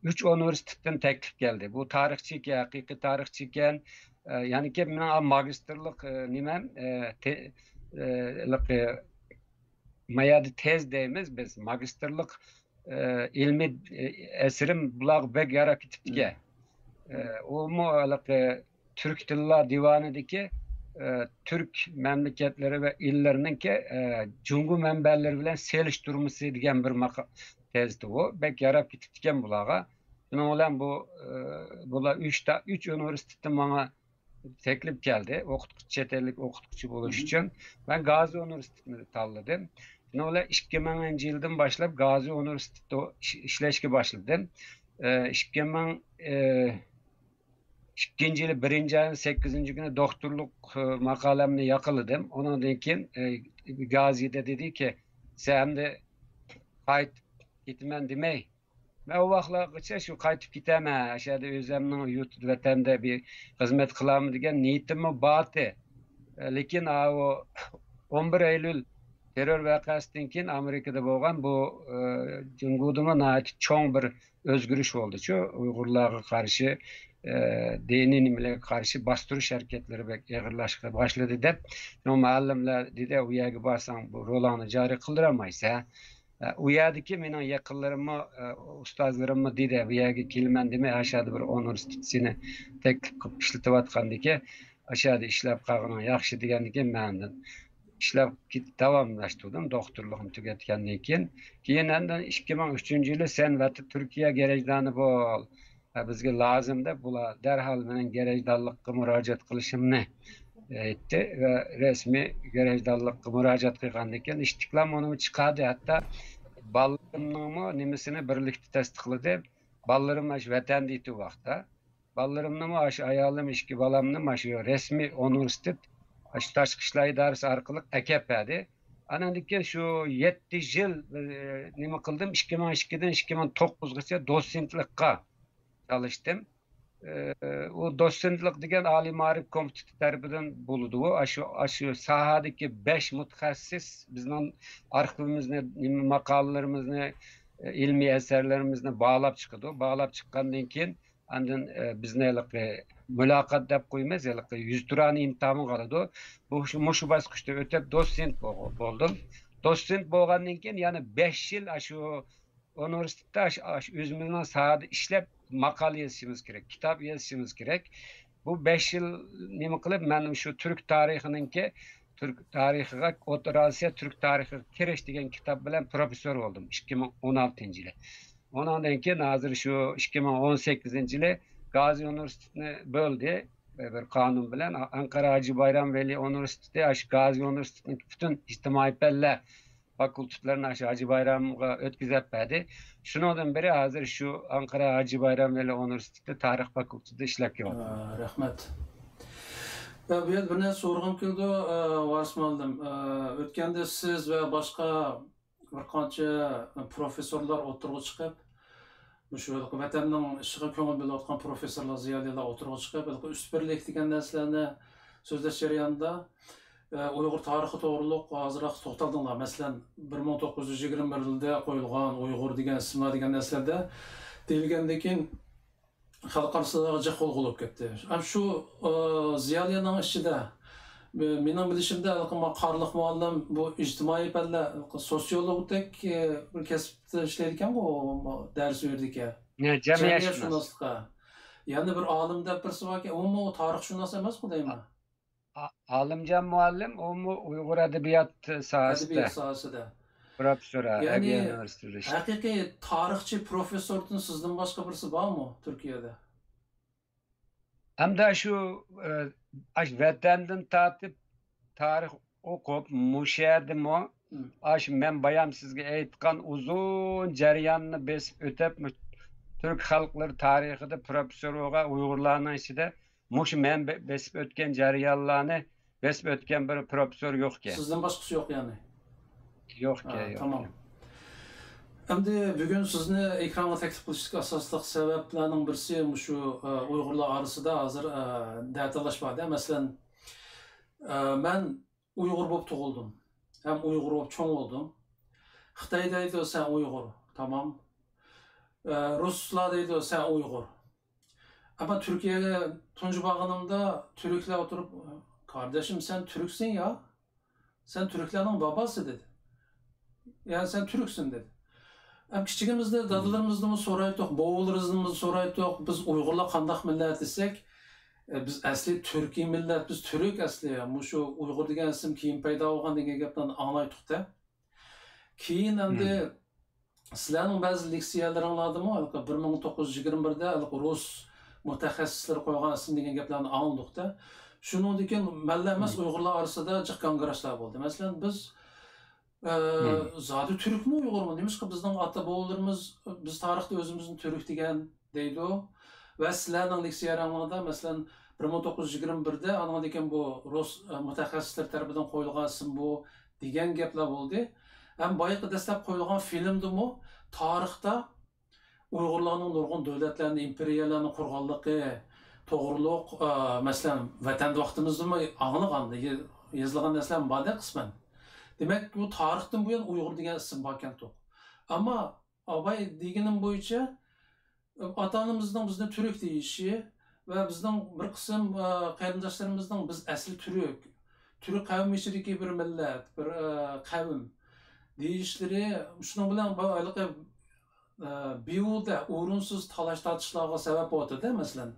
ئۈچ ئۇنىۋېرسىتېتتىن تەكلىپ كەلدى. بۇ تارىخچى ئىكەن، ھەقىقىي تارىخچى ئىكەن. ئە، يەنىكى مېنىڭ ماگىستىرلىق، ئە، نېمەم، ئە، تې-، ئە، لىقى ما يەردە تېز دەيمىز بىز، ماگىستىرلىق، ئە، ئىلمىي، ئە، ئەسىرىم بۇلارغا بەك ياراپ كېتىپتىكەن. ئە، ئۇمۇ ھېلىقى تۈرك تىللار دىۋانىدىكى، ئە، تۈرك مەملىكەتلىرى ۋە ئىللىرىنىڭكى، ئە، جۇڭگو مەنبەلىرى بىلەن سېلىشتۇرمىسى دېگەن بىر ماقا-، تېزىتى بۇ. بەك ياراپ كېتىپتىكەن بۇلارغا. شۇنىڭ بىلەن بۇ، ئە، بۇلار ئۈچ تا-، ئۈچ ئۇنىۋېرسىتېتتىن ماڭا تەكلىپ كەلدى، ئوقۇتقۇچى، چەت ئەللىك ئوقۇتقۇچى بولۇش ئۈچۈن. مەن گازى ئۇنىۋېرسىتېتىنى تاللىدىم. شۇنىڭ بىلەن ئىككى مىڭىنچى يىلدىن باشلاپ گازى ئۇنىۋېرسىتېتىدا ئىش-، ئىشلەشكە باشلىدىم. ئە، ئىككى مىڭ، ئە، ئىككىنچى يىلى بىرىنچى ئاينىڭ سەككىزىنچى كۈنى دوكتورلۇق، ئە، ماقالەمنى ياقلىدىم. ئۇنىڭدىن كېيىن، ئە، گازىدە دېدىكى، سەن ئەمدى قايتىپ كېتىمەن دېمەي، مەن ئۇ ۋاقىتلارغىچە شۇ قايتىپ كېتەمەن، ئاشۇ يەردە ئۆزۈمنىڭ يۇرت، ۋەتەندە بىر خىزمەت قىلارمەن دېگەن نىيىتىممۇ بارتى. لېكىن ئاۋۇ ئون بىر ئىيۇل تېررور ۋەقەسىدىن كېيىن ئامېرىكىدا بولغان بۇ، ئى، جۇڭگودىمۇ ناھايىتى چوڭ بىر ئۆزگىرىش بولدىچۇ. ئۇيغۇرلارغا قارشى، ئى، دىنىي نېمىلەرگە قارشى باستۇرۇش ھەرىكەتلىرى بەك ئېغىرلاشقا باشلىدى دەپ، شۇڭا مۇئەللىملەر دېدى، ئۇ يەرگە بارساڭ بۇ رولۇڭنى جارى قىلدۇرالمايسەن. ئۇ يەردىكى مېنىڭ يېقىنلىرىممۇ، ئۇستازلىرىممۇ دېدى، بۇ يەرگە كېلىمەن دېمەي، ئاشۇ يەردە بىر ئۇنىۋېرسىتېت سېنى تەكلىپ قىلىپ ئىشلىتىۋاتقاندىكىن، ئاشۇ يەردە ئىشلەپ قالغىنىڭ ياخشى دېگەندىكىن، مەن ئاندىن ئىشلەپ كېت-، داۋاملاشتۇردۇم. دوكتورلۇقنى تۈگەتكەندىن كېيىن، كېيىن ئاندىن ئىككى مىڭ ئۈچىنچى يىلى سەن ۋەتە-، تۈركىيە گېرەجدانى بول، ھە، بىزگە لازىم دەپ، بۇلار دەرھال مېنىڭ گېرەجدانلىققا مۇراجىئەت قىلىشىمنى ئېيتتى ۋە رەسمىي گېرەجدانلىققا مۇراجىئەت قىلغاندىن كېيىن، ئىشتىكلام ئۇنىمۇ چىقاردى. ھەتتا بالىلىرىمنىڭمۇ نېمىسىنى بىرلىكتە تەستىقلىدى. بالىلىرىم ئاشۇ ۋەتەندە ئىدى ئۇ ۋاقىتتا. بالىلىرىمنىمۇ، ئاشۇ ئايالىم، ئىككى بالامنىمۇ ئاشۇ رەسمىي ئۇنىۋېرسىتېت، ئاشۇ تاشقى ئىشلار ئىدارىسى ئارقىلىق ئەكەپ بەردى. ئانىڭدىن كېيىن شۇ يەتتە يىل، ئى، نېمە قىلدىم؟ ئىككى مىڭ ئىككىدىن ئىككى مىڭ توققۇزغىچە دوتسېنتلىققا چالىشتىم. ئى، ئۇ دوتسېنتلىق دېگەن ئالىي مائارىپ كومىتېتى تەرىپىدىن بولىدۇ. ئاشۇ، ئاشۇ ساھەدىكى بەش مۇتەخەسسىس بىزنىڭ ئارخىپىمىزنى، نېمە، ماقالىلىرىمىزنى، ئى، ئىلمىي ئەسەرلىرىمىزنى باھالاپ چىقىدۇ. باھالاپ چىققاندىن كېيىن، ئاندىن، ئى، بىزنى ھېلىقى مۇلاقات دەپ قويىمىز، ھېلىقى يۈزتۇرانە ئىمتىھانغا ئالىدۇ. بۇ، شۇ، مۇشۇ باسقۇچتا ئۆتۈپ دوتسېنت بولغ-، بولدۇم. دوتسېنت بولغاندىن كېيىن يەنە بەش يىل ئاشۇ ئۇنىۋېرسىتېتتا ئاشۇ، ئاشۇ ئۆزىمىزنىڭ ساھەدە ئىشلەپ، ماقالە يېزىشىمىز كېرەك، كىتاب يېزىشىمىز كېرەك. بۇ بەش يىل نېمە قىلىپ، مەن شۇ تۈرك تارىخىنىڭكى، تۈرك تارىخىغا، ئوتتۇرا ئاسىيا تۈرك تارىخىغا كىرىش دېگەن كىتاب بىلەن پروفېسسور بولدۇم، ئىككى مىڭ ئون ئالتىنچى يىلى. ئۇنىڭدىن كېيىن ھازىر شۇ ئىككى مىڭ ئون سەككىزىنچى يىلى گازى ئۇنىۋېرسىتېتىنى بۆلدى، بىر قانۇن بىلەن. ئانقارا ھاجى بايرام ۋەلى ئۇنىۋېرسىتېتى، ئاشۇ گازى ئۇنىۋېرسىتېتىنىڭ پۈتۈن ئىجتىمائىي پەنلەر فاكۇلتېتلىرىنى ئاشۇ ھاجى بايرامغا ئۆتكۈزۈپ بەردى. شۇنىڭدىن بېرى ھازىر شۇ ئانقارا ھاجى بايرام ۋەلى ئۇنىۋېرسىتېتى تارىخ فاكۇلتېتىدا ئىشلەپ كېلىۋاتىمەن. ئا، رەھمەت. يا، بۇ يەردە بىر نەرسە سورىغۇم كېلىدۇ، ئا، ۋارىس مۇئەللىم. ئا، ئۆتكەندە سىز ۋە باشقا بىر قانچە پروفېسسورلار ئوتتۇرىغا چىقىپ، مۇشۇ ۋەتەننىڭ ئىشىغا كۆڭۈل بۆلۈۋاتقان پروفېسسورلار، زىيالىيلار ئوتتۇرىغا چىقىپ، ھېلىقى ئۈستۈنلۈك دېگەن نەرسىلەرنى سۆزلەش جەريانىدا، ئە، ئۇيغۇر تارىخى توغرۇلۇق ئازراق توختالدىڭلار. مەسىلەن، بىر مىڭ توققۇز يۈز يىگىرمە بىر يىلدا قويۇلغان ئۇيغۇر دېگەن ئىسىملار دېگەن نەرسىلەردە دېيىلگەندىن كېيىن، خەلق ئارىسىدا جىق غۇلغۇلا بولۇپ كەتتى. ئەم، شۇ، ئە، زىيالىيلارنىڭ ئىچىدە، مېنىڭ بىلىشىمدە، ھېلىقى ما-، قارلىق مۇئەللىم بۇ ئىجتىمائىي پەنلەر، سوتسىيولوگتەك، ئە، بىر كەسىپتە ئىشلەيدىكەنغۇ، دەرس بېرىدىكەن. نە، جەمئىيەتشۇناس. جەمئىيەتشۇناسلىقى. يەنە بىر ئالىم دەپ بىرسى باركەن، ئۇمۇ تارىخشۇناس ئەمەسقۇ دەيمەن. ئا-، ئالىمجان مۇئەللىم، ئۇمۇ ئۇيغۇر ئەدەبىيات ساھەسىدە. ئەدەبىيات ساھەسىدە. پروفېسسور، يەنى ئەگەر ئۇنىۋېرسىتېتتا ئىشلەيدۇ. ھەقىقىي تارىخچى پروفېسسوردىن سىزدىن باشقا بىرسى بارمۇ تۈركىيەدە؟ ئەمدى شۇ، ئە، ئاش ۋەتەندىن تارتىپ تارىخ ئوقۇپ، مۇشۇ يەردىمۇ مم. ئاشۇ مەن بايام سىزگە ئېيتقان ئۇزۇن جەرياننى بېسىپ ئۆتۈپ، مۇ-، تۈرك خەلقلىرى تارىخىدا پروفېسسور بولغان ئۇيغۇرلارنىڭ ئىچىدە مۇشۇ مەن بې-، بېسىپ ئۆتكەن جەريانلارنى بېسىپ ئۆتكەن بىر پروفېسسور يوقكەن. سىزدىن باشقىسى يوق يەنى؟ يوقكەن، ھە، يوقكەن. تامام. ئەمدى بۈگۈن سىزنى ئېكرانغا تەكلىپ قىلىشتىكى ئاساسلىق سەۋەبلەرنىڭ بىرسى مۇشۇ، ئە، ئۇيغۇرلار ئارىسىدا ھازىر، ئە، دەتالاش بار-دە. مەسىلەن، ئە، مەن ئۇيغۇر بولۇپ تۇغۇلدۇم. ھەم ئۇيغۇر بولۇپ چوڭ بولدۇم. خىتاي دەيدۇ، سەن ئۇيغۇر. تامام. ئە، رۇسلار دەيدۇ، سەن ئۇيغۇر. ئەمما تۈركىيەگە تۇنجى بارغىنىمدا تۈركلەر ئولتۇرۇپ، قارداشىم، سەن تۈركسەن يا؟ سەن تۈركلەرنىڭ باباسى، دېدى. يا، سەن تۈركسەن، دېدى. ھەم كىچىكىمىزدە دادىلىرىمىزدىنمۇ سورايتتۇق، بوۋىلىرىمىزدىنمۇ سورايتتۇق، بىز ئۇيغۇرلار قانداق مىللەت دېسەك، ئە، بىز ئەسلى تۈركىي مىللەت، بىز تۈرك ئەسلى. مۇشۇ ئۇيغۇر دېگەن ئىسىم كېيىن پەيدا بولغان دېگەن گەپلەرنى ئاڭلايتتۇق-دە. كېيىن ئەمدى سىلەرنىڭ بەزى لېكسىيەلىرىڭلاردىمۇ ھېلىقى بىر مىڭ توققۇز يۈز يىگىرمە بىردە ھېلىقى رۇس مۇتەخەسسىسلىرى قويغان ئىسىم دېگەن گەپلەرنى ئاڭلىدۇق-دە. شۇنىڭدىن كېيىن مەنلا ئەمەس، ئۇيغۇرلار ئارىسىدا جىق گاڭگىراشلار بولدى. مەسىلەن، بىز، ئە، زادى تۈركمۇ، ئۇيغۇرمۇ؟ نېمىشقا بىزنىڭ ئاتا-بوۋىلىرىمىز، بىز تارىختا ئۆزىمىزنى تۈرك دېگەن دەيدۇ. ۋە سىلەرنىڭ لېكسىيەلىرىڭلاردا، مەسىلەن، بىر مىڭ توققۇز يۈز يىگىرمە بىردە ئانىڭدىن كېيىن بۇ رۇس، ئە، مۇتەخەسسىسلىرى تەرىپىدىن قويۇلغان ئىسىم بۇ دېگەن گەپلەر بولدى. ھەم بايىقى دەسلەپ قويۇلغان فىلىمدىمۇ تارىختا ئۇيغۇرلارنىڭ نۇرغۇن دۆلەتلەرنى، ئىمپېرىيەلەرنى قۇرغانلىقى توغرۇلۇق، ئە، مەسىلەن، ۋەتەندە ۋاقتىمىزدىمۇ ئاڭلىغان، يې-، يېزىلغان نەرسىلەرمۇ بار-دە قىسمەن. دېمەك، بۇ تارىختىن بۇيان ئۇيغۇر دېگەن ئىسىم باركەنتۇق. ئەمما ئاباي دېگىنىم بويىچە، ئاتا-ئانىمىزنىڭ بىزنى تۈرك دېيىشى ۋە بىزنىڭ بىر قىسىم، ئە، قېرىنداشلىرىمىزنىڭ بىز ئەسلى تۈرك، تۈرك قەۋمى ئىچىدىكى بىر مىللەت، بىر، ئە، قەۋم دېيىشلىرى، شۇنىڭ بىلەن بۇ ھېلىقى، ئە، بىھۇدە، ئورۇنسىز تالاش-تارتىشلارغا سەۋەب بولۇۋاتىدۇ، مەسىلەن.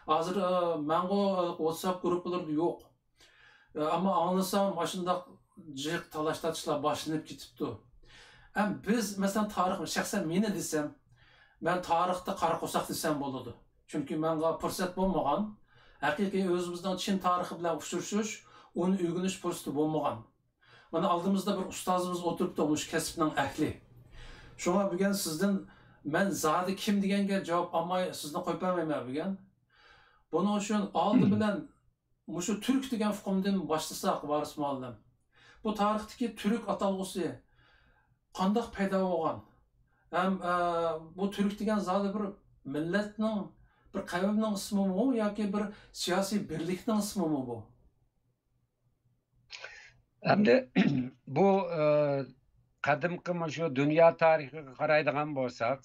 ھازىر، ئە، مەنغۇ ۋاتساپ گۇرۇپپىلىرىدا يوق. ئەمما ئاڭلىسام، ئاشۇنداق جىق تالاش-تارتىشلار باشلىنىپ كېتىپتۇ. ئەم، بىز، مەسىلەن، تارىخ، شەخسەن مېنى دېسەم، مەن تارىختا قارا قورساق دېسەم بولىدۇ. چۈنكى ماڭا پۇرسەت بولمىغان. ھەقىقىي ئۆزىمىزنىڭ چىن تارىخى بىلەن ئۇچرىشىش، ئۇنى ئۆگىنىش پۇرسىتى بولمىغان. مانا ئالدىمىزدا بىر ئۇستازىمىز ئولتۇرۇپتۇ، مۇشۇ كەسىپنىڭ ئەھلى. شۇڭا بۈگۈن سىزدىن مەن زادى كىم دېگەنگە جاۋاب ئالماي سىزنى قويۇپ بەرمەيمەن بۈگۈن. بۇنىڭ ئۈچۈن ئالدى بىلەن مۇشۇ تۈرك دېگەن ئۇقۇمدىن باشلىساق، ۋارىس مۇئەللىم. بۇ تارىختىكى تۈرك ئاتالغۇسى قانداق پەيدا بولغان؟ ھەم، ئە، بۇ تۈرك دېگەن زادى بىر مىللەتنىڭ، بىر قەۋمنىڭ ئىسمىمۇ ياكى بىر سىياسىي بىرلىكنىڭ ئىسمىمۇ بۇ؟ ئەمدى بۇ، ئە، قەدىمكى مۇشۇ دۇنيا تارىخىغا قارايدىغان بولساق،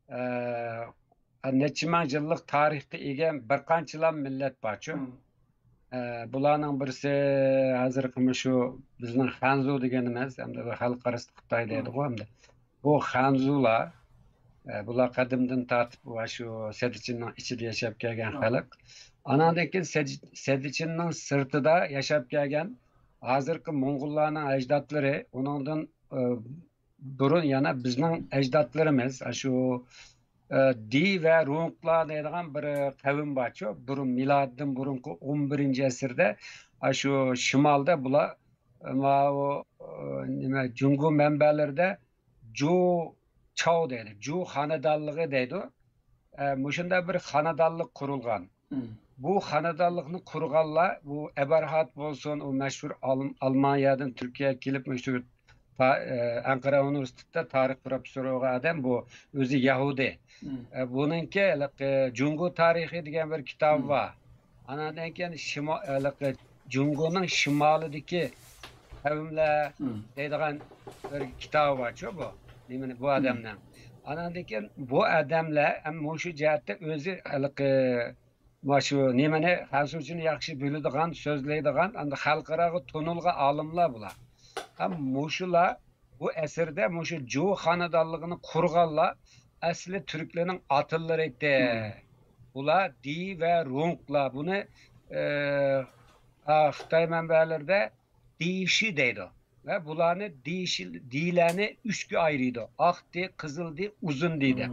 ئە، نەچچە مىڭ يىللىق تارىخقا ئىگە بىر قانچىلا مىللەت بارچۇ. ئە، بۇلارنىڭ بىرسى ھازىرقى مۇشۇ بىزنىڭ خەنزۇ دېگىنىمىز، ئەمدى بۇ خەلق ئارىسىدا خىتاي دەيدىغۇ ئەمدى. بۇ خەنزۇلار، ئە، بۇلار قەدىمدىن تارتىپ ۋە شۇ سەددىچىننىڭ ئىچىدە ياشاپ كەلگەن خەلق. ئاناندىن كېيىن سەد-، سەددىچىننىڭ سىرتىدا ياشاپ كەلگەن ھازىرقى موڭغۇللارنىڭ ئەجدادلىرى، ئۇنىڭدىن، ئە، بۇرۇن يەنە بىزنىڭ ئەجدادلىرىمىز، ئاشۇ، ئە، دى ۋە رۇڭقلار دەيدىغان بىر قەۋم بارچۇ. بۇرۇن، مىلادتىن بۇرۇنقى ئون بىرىنچى ئەسىردە ئاشۇ شىمالدا بۇلار، ئە، ماۋۇ، ئە، نېمە، جۇڭگو مەنبەلىرىدە جۇ چاۋ دەيدۇ، جۇ خانىدانلىقى دەيدۇ. ئە، مۇشۇنداق بىر خانىدانلىق قۇرۇلغان. بۇ خانىدانلىقنى قۇرغانلار، بۇ ئەبەرھارد بولسۇن، ئۇ مەشھۇر ئال-، ئالمانىيەدىن تۈركىيەگە كېلىپ، مۇشۇ تا-، ئە، ئەنقەرە ئۇنىۋېرسىتېتىدا تارىخ پروفېسسورى بولغان ئادەم، بۇ ئۆزى يەھۇدىي. ئە، بۇنىڭكى ھېلىقى جۇڭگو تارىخى دېگەن بىر كىتابى بار. ئاناندىن كېيىن شىما-، ھېلىقى جۇڭگونىڭ شىمالىدىكى قەۋملەر دەيدىغان بىر كىتابى بارچۇ بۇ. نېمىنى، بۇ ئادەمنىڭ. ئاناندىن كېيىن بۇ ئادەملەر ھەم مۇشۇ جەھەتتە ئۆزى ھېلىقى مۇشۇ نېمىنى، خەنزۇچىنى ياخشى بىلىدىغان، سۆزلەيدىغان، ئەمدى خەلقئاراغا تونۇلغان ئالىملار بۇلار. ھەم مۇشۇلار بۇ ئەسىردە مۇشۇ جۇ خانىدانلىقىنى قۇرغانلار ئەسلى تۈركلەرنىڭ ئاتىلىرى ئىدى. بۇلار دى ۋە رۇڭقلار. بۇنى، ئە، ئا، خىتاي مەنبەلىرىدە دىشى دەيدۇ. ۋە بۇلارنى دىشى، دىلەرنى ئۈچكە ئايرىيدۇ. ئاق دى، قىزىل دى، ئۇزۇن دى دەپ.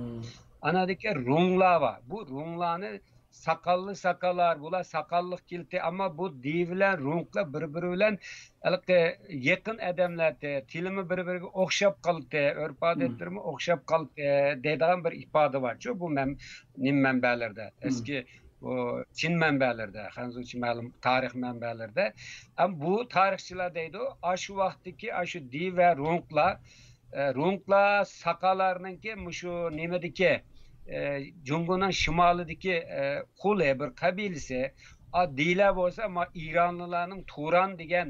ئانادىكى رۇڭلار بار. بۇ رۇڭلارنى ساقاللى ساقالار، بۇلار ساقاللىق كېلىتى، ئەمما بۇ دى بىلەن رۇڭقلار بىر-بىرى بىلەن ھېلىقى يېقىن ئادەملەردى، تىلىمۇ بىر-بىرىگە ئوخشاپ قالدى، ئۆرپ-ئادەتلىرىمۇ ئوخشاپ قالدى دەيدىغان بىر ئىپادە بارچۇ، بۇ مەن-، نېمە مەنبەلەردە، ئەسكى بۇ چىن مەنبەلەردە، خەنزۇچە مەلۇم تارىخ مەنبەلەردە. ئەم بۇ تارىخچىلار دەيدۇ، ئاشۇ ۋاقىتتىكى ئاشۇ دى ۋە رۇڭقلار، ئە، رۇڭقلار ساقالارنىڭكى مۇشۇ نېمىدىكى، ئە، جۇڭگونىڭ شىمالىدىكى، ئە، قۇلى، بىر قەبىلىسى. ئا، دىلەر بولسا، ما، ئىرانلىلارنىڭ تۇران دېگەن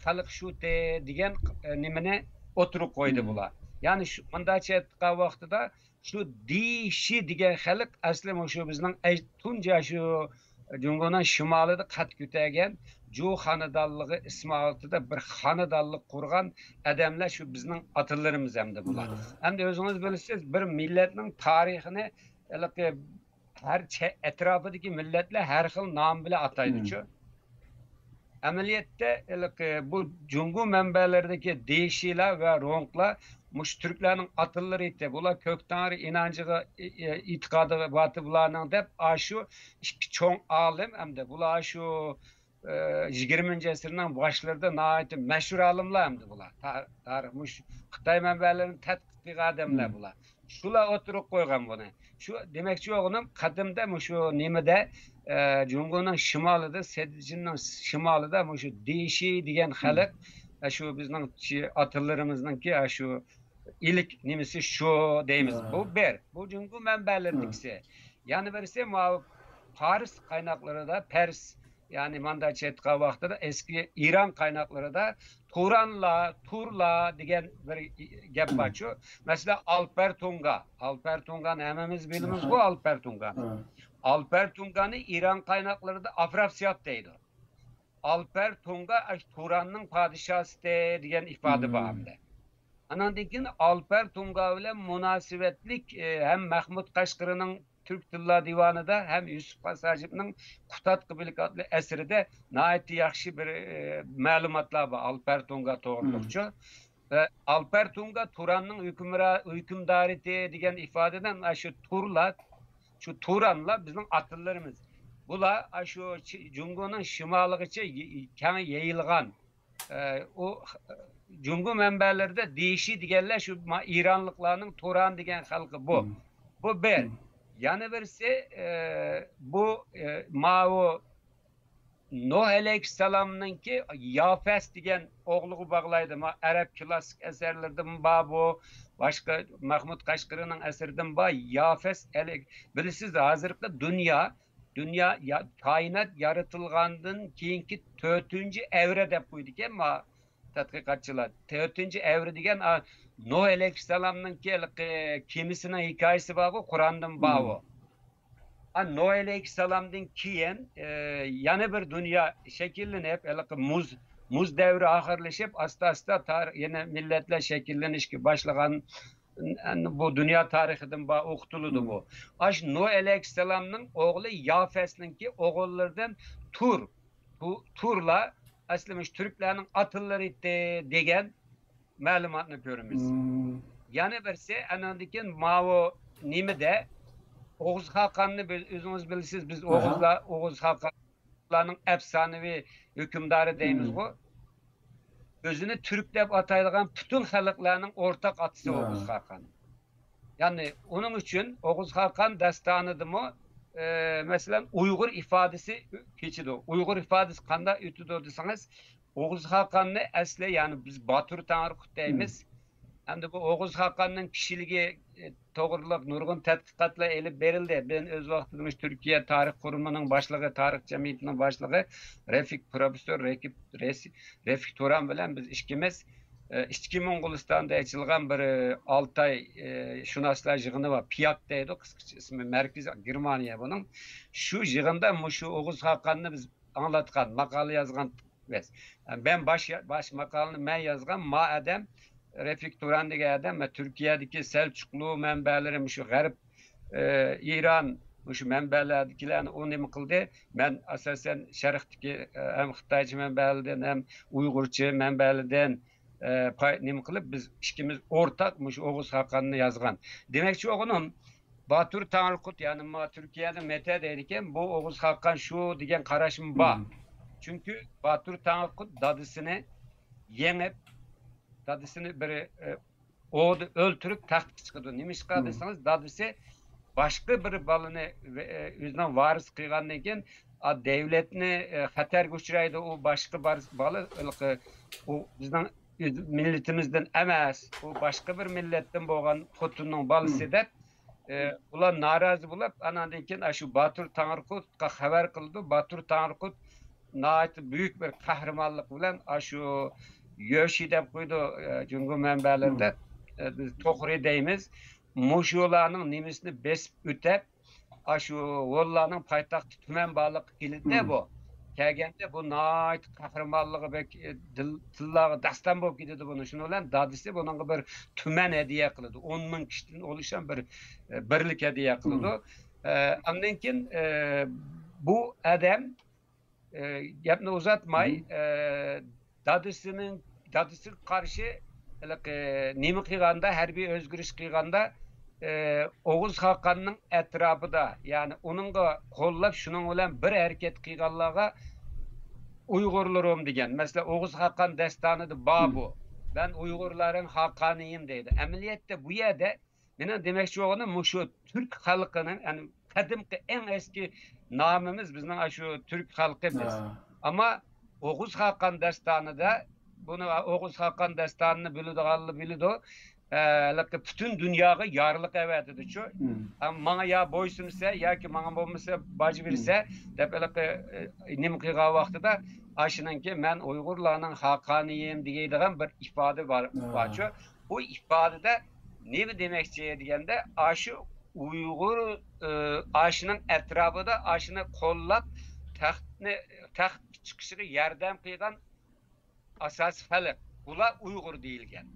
خەلق شۇتى دېگەن، ئە، نېمىنى ئوتتۇرىغا قويدى بۇلار. يەنى شۇ، مۇنداقچە ئېيتقان ۋاقتىدا، شۇ دىشى دېگەن خەلق ئەسلى مۇشۇ بىزنىڭ ئەج-، تۇنجى شۇ جۇڭگونىڭ شىمالىدا قەد كۆتەرگەن جۇ خانىدانلىقى ئىسمى ئالدىدا بىر خانىدانلىق قۇرغان ئادەملەر شۇ بىزنىڭ ئاتىلىرىمىز ئەمدى بۇلار. ئەمدى ئۆزىڭىز بىلىسىز، بىر مىللەتنىڭ تارىخىنى ھېلىقى ھەر چە-، ئەتراپىدىكى مىللەتلەر ھەر خىل نام بىلەن ئاتايدۇچۇ. ئەمەلىيەتتە، ھېلىقى بۇ جۇڭگو مەنبەلىرىدىكى دېشىلار ۋە روڭلار مۇشۇ تۈركلەرنىڭ ئاتىلىرى ئىدى. بۇلار كۆك تەڭرى ئىنانچىغا، ئېتىقادىغا باتى بۇلارنىڭ دەپ، ئاشۇ ئىككى چوڭ ئالىم ھەمدە بۇلار شۇ، ئە، يىگىرمىنچى ئەسىرنىڭ باشلىرىدا ناھايىتى مەشھۇر ئالىملار ھەمدە بۇلار. تا-، تارىخ، مۇشۇ خىتاي مەنبەلىرىنى تەتقىق قىلغان ئادەملەر بۇلار. شۇلار ئوتتۇرىغا قويغان بۇنى. شۇ دېمەكچى بولغىنىم، قەدىمدە مۇشۇ نېمىدە، ئە، جۇڭگونىڭ شىمالىدا، سەددىچىننىڭ شىمالىدا مۇشۇ دېشى دېگەن خەلق، ئە، شۇ بىزنىڭ شى-، ئاتىلىرىمىزنىڭكى، ئە، شۇ ئىلىك نېمىسى شۇ دەيمىز. بۇ بىر. بۇ جۇڭگو مەنبەلىرىنىڭكىسى. يەنە بىرسى ماۋۇ پارس قايناقلىرىدا، پەرس، يەنى ماندا چەتقا ۋاقتىدا ئەسكى ئىران قايناقلىرىدا تۇرانلار، تۇرلار دېگەن بىر گەپ بارچۇ. مەسىلەن، ئالپەر تۇڭگا. ئالپەر تۇڭگانى ھەممىمىز بىلىمىزغۇ، ئالپەر تۇڭگانى. ئالپەر تۇڭگانى ئىران قايناقلىرىدا ئافراسىياب دەيدۇ. ئالپەر تۇڭگا ئاشۇ تۇراننىڭ پادىشاھى دېگەن ئىپادە بار ئەمدى. ئاناندىن كېيىن ئالپەر تۇڭگا بىلەن مۇناسىۋەتلىك، ئە، ھەم مەخمۇت قەشقىرىنىڭ تۈرك تىللار دىۋانىدا ھەم يۈسۈپ خاس ھاجىپنىڭ قۇتادغا بىلىك ئاتلىق ئەسىرىدە ناھايىتى ياخشى بىر، ئە، مەلۇماتلار بار ئالپەر تۇڭگا توغرۇلۇقچۇ. ئە، ئالپەر تۇڭگا تۇراننىڭ ھۆكۈمرا-، ھۆكۈمدارىتى دېگەن ئىپادىدىن ئاشۇ تۇرلار، شۇ تۇرانلار بىزنىڭ ئاتىلىرىمىز. بۇلار ئاشۇ چى-، جۇڭگونىڭ شىمالىغىچە ي-، كەڭ يېيىلغان. ئە، ئۇ، ئە، جۇڭگو مەنبەلىرىدە دېشى دېگەنلەر شۇ ما-، ئىرانلىقلارنىڭ تۇران دېگەن خەلقى بۇ. بۇ بىر. يەنە بىرسى، ئە، بۇ، ئە، ماۋۇ نوھ ئەلەيھىسسالامنىڭكى يافەس دېگەن ئوغلىغا باغلايدۇ. ما ئەرەب كلاسسىك ئەسەرلىرىدىن بار بۇ، باشقا مەخمۇت قەشقىرىنىڭ ئەسىرىدىن بار. يافەس ئەلەي-، بىلىسىز، ھازىرقى دۇنيا، دۇنيا يا-، كائىنات يارىتىلغاندىن كېيىنكى تۆتىنچى ئەۋرە دەپ قويىدىكەن ما تەتقىقاتچىلار. تۆتىنچى ئەۋرە دېگەن، ئا، نوھ ئەلەيھىسسالامنىڭكى ھېلىقى كېمىسىنىڭ ھېكايىسى بارغۇ، قۇراندىن بارغۇ. ئا، نوھ ئەلەيھىسسالامدىن كېيىن، ئە، يەنە بىر دۇنيا شەكىللىنىپ، ھېلىقى مۇز، مۇز دەۋرى ئاخىرلىشىپ، ئاستا-ئاستا تار-، يەنە مىللەتلەر شەكىللىنىشكە باشلىغان، بۇ دۇنيا تارىخىدىن بار ئوقۇتۇلىدۇ بۇ. ئاشۇ نوھ ئەلەيھىسسالامنىڭ ئوغلى يافەسنىڭكى ئوغۇللىرىدىن تۇر، تۇ-، تۇرلار ئەسلى مۇشۇ تۈركلەرنىڭ ئاتىلىرى ئىدى دېگەن مەلۇماتنى كۆرىمىز. يەنە بىرسى، ئاناندىن كېيىن ماۋۇ نېمىدە، ئوغۇز خاقاننى بىز، ئۆزىڭىز بىلىسىز، بىز ئوغۇزلار، ئوغۇز خاقانلارنىڭ ئەپسانىۋى ھۆكۈمدارى دەيمىزغۇ. ئۆزىنى تۈرك دەپ ئاتايدىغان پۈتۈن خەلقلەرنىڭ ئورتاق ئاتىسى ئوغۇز خاقان. يەنى ئۇنىڭ ئۈچۈن ئوغۇز خاقان داستانىدىمۇ، ئە، مەسىلەن، ئۇيغۇر ئىپادىسى كېچىدۇ. ئۇيغۇر ئىپادىسى قانداق ئۆتىدۇ دېسىڭىز، ئوغۇز خاقاننى ئەسلى، يەنى بىز باتۇر تەڭرىقۇت دەيمىز. ئەمدى بۇ ئوغۇز خاقاننىڭ كىشىلىكى، ئە، توغرىلىق نۇرغۇن تەتقىقاتلار ئېلىپ بېرىلدى. مەن ئۆز ۋاقتىدا مۇشۇ تۈركىيە تارىخ قۇرۇمىنىڭ باشلىقى، تارىخ جەمئىيىتىنىڭ باشلىقى رەفىق، پروفېسسور رەكىپ، رەس-، رەفىق تۇران بىلەن بىز ئىككىمىز، ئە، ئىچكى موڭغۇلىستاندا ئېچىلغان بىر، ئە، ئالتاي، ئە، شۇناسلار يىغىنى بار. پىياك دەيدۇ، قىسقىچە ئىسمى، مەركىزى گېرمانىيە بۇنىڭ. شۇ يىغىندا مۇشۇ ئوغۇز خاقاننى بىز ئاڭلاتقان، ماقالە يازغان. بەس. مەن باش، باش ماقالىنى مەن يازغان. ما ئادەم، رەفىق تۇران دېگەن ئادەم، مەن تۈركىيەدىكى سەلچۇقلۇ مەنبەلىرى، مۇشۇ غەرب، ئە، ئىران، مۇشۇ مەنبەلەردىكىلەرنى ئۇ نېمە قىلدى. مەن ئاساسەن شەرقتىكى، ئە، ھەم خىتايچە مەنبەلەردىن، ھەم ئۇيغۇرچە مەنبەلەردىن، ئە، پاي-، نېمە قىلىپ، بىز ئىككىمىز ئورتاق مۇشۇ ئوغۇز خاقاننى يازغان. دېمەكچى بولغىنىم، باتۇر تەڭرىقۇت، يەنى ما تۈركىيەدە مەتە دەيدىكەن، بۇ ئوغۇز خاقان شۇ دېگەن قاراشمۇ بار. چۈنكى باتۇر تەڭرىقۇت دادىسىنى يېڭىپ، دادىسىنى بىر، ئە، ئوۋدا ئۆلتۈرۈپ تەختكە چىقىدۇ. نېمىشقا دېسىڭىز، دادىسى باشقا بىر بالىنى ۋە، ئە، ئۆزىنىڭ ۋارىسى قىلغاندىن كېيىن، ئا، دەۋلەتنى، ئە، خەتەرگە ئۇچرايدۇ، ئۇ باشقا بار-، بالا، ھېلىقى، ئۇ بىزنىڭ ئۆز مىللىتىمىزدىن ئەمەس، ئۇ باشقا بىر مىللەتتىن بولغان خوتۇننىڭ بالىسى دەپ، ئە، ئۇلار نارازى بولۇپ، ئاناندىن كېيىن ئاشۇ باتۇر تەڭرىقۇتقا خەۋەر قىلىدۇ. باتۇر تەڭرىقۇت ناھايىتى بۈيۈك بىر قەھرىمانلىق بىلەن ئاشۇ يۆشى دەپ قويىدۇ، ئە، جۇڭگو مەنبەلىرىدە، ئە، بىز توخرى دەيمىز. مۇشۇلارنىڭ نېمىسىنى بېسىپ ئۆتەپ، ئاشۇ ھونلارنىڭ پايتەختى تۈمەن بارلىققا كېلىدىدە بۇ. كەلگەندە بۇ ناھايىتى قەھرىمانلىقى بەك، ئە، دىل-، تىللارغا داستان بولۇپ كېتىدۇ بۇنىڭ. شۇنىڭ بىلەن دادىسى بۇنىڭغا بىر تۈمەن ھەدىيە قىلىدۇ. ئون مىڭ كىشىدىن ئولۇشان بىر، ئە، بىرلىك ھەدىيە قىلىدۇ. ئاندىن كېيىن، ئە، بۇ ئادەم، ئە، گەپنى ئۇزارتماي، ئە، دادىسىنىڭ، دادىسىغا قارشى ھېلىقى نېمە قىلغاندا، ھەربىي ئۆزگىرىش قىلغاندا، ئە، ئوغۇز خاقاننىڭ ئەتراپىدا، يەنى ئۇنىڭغا قوللاپ، شۇنىڭ بىلەن بىر ھەرىكەت قىلغانلارغا ئۇيغۇرلىرىم دېگەن. مەسىلەن، ئوغۇز خاقان داستانىدا بار بۇ. مەن ئۇيغۇرلارنىڭ خاقانىيىم دەيدۇ. ئەمەلىيەتتە بۇ يەردە مېنىڭ دېمەكچى بولغىنىم مۇشۇ تۈرك خەلقىنىڭ، يەنى قەدىمكى ئەڭ ئەسكى نامىمىز بىزنىڭ ئاشۇ تۈرك خەلقىمىز. ئەمما ئوغۇز خاقان داستانىدا، بۇنى ئوغۇز خاقان داستانىنى بىلىدىغانلار بىلىدۇ. ئە، ھېلىقى پۈتۈن دۇنياغا يارلىق ئەۋەتىدۇچۇ. ئەم، ماڭا يا بويسۇنسا ياكى ماڭا بولمىسا باج بېرسە دەپ ھېلىقى، ئە، نېمە قىلغان ۋاقتىدا ئاشۇنىڭكى مەن ئۇيغۇرلارنىڭ خاقانىيىم دېگەيدىغان بىر ئىپادە بار، بارچۇ. بۇ ئىپادىدە نېمە دېمەكچى دېگەندە، ئاشۇ ئۇيغۇر، ئاشۇنىڭ ئەتراپىدا ئاشۇنى قوللاپ، تەختنى، تەخت چىقىشىغا ياردەم قىلغان ئاساسىي خەلق، بۇلار ئۇيغۇر دېيىلگەن.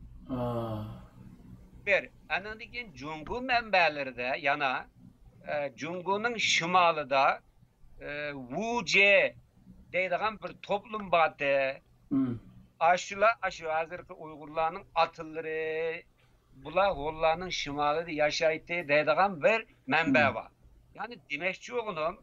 بىر، ئاندىن كېيىن جۇڭگو مەنبەلىرىدە يەنە، ئە، جۇڭگونىڭ شىمالىدا، ئە، ۋۇجې دەيدىغان بىر توپلۇم بارتى. ئاشۇلار، ئاشۇ ھازىرقى ئۇيغۇرلارنىڭ ئاتىلىرى، بۇلار ھونلارنىڭ شىمالىدا ياشايتتى دەيدىغان بىر مەنبە بار. يەنى دېمەكچى بولغىنىم،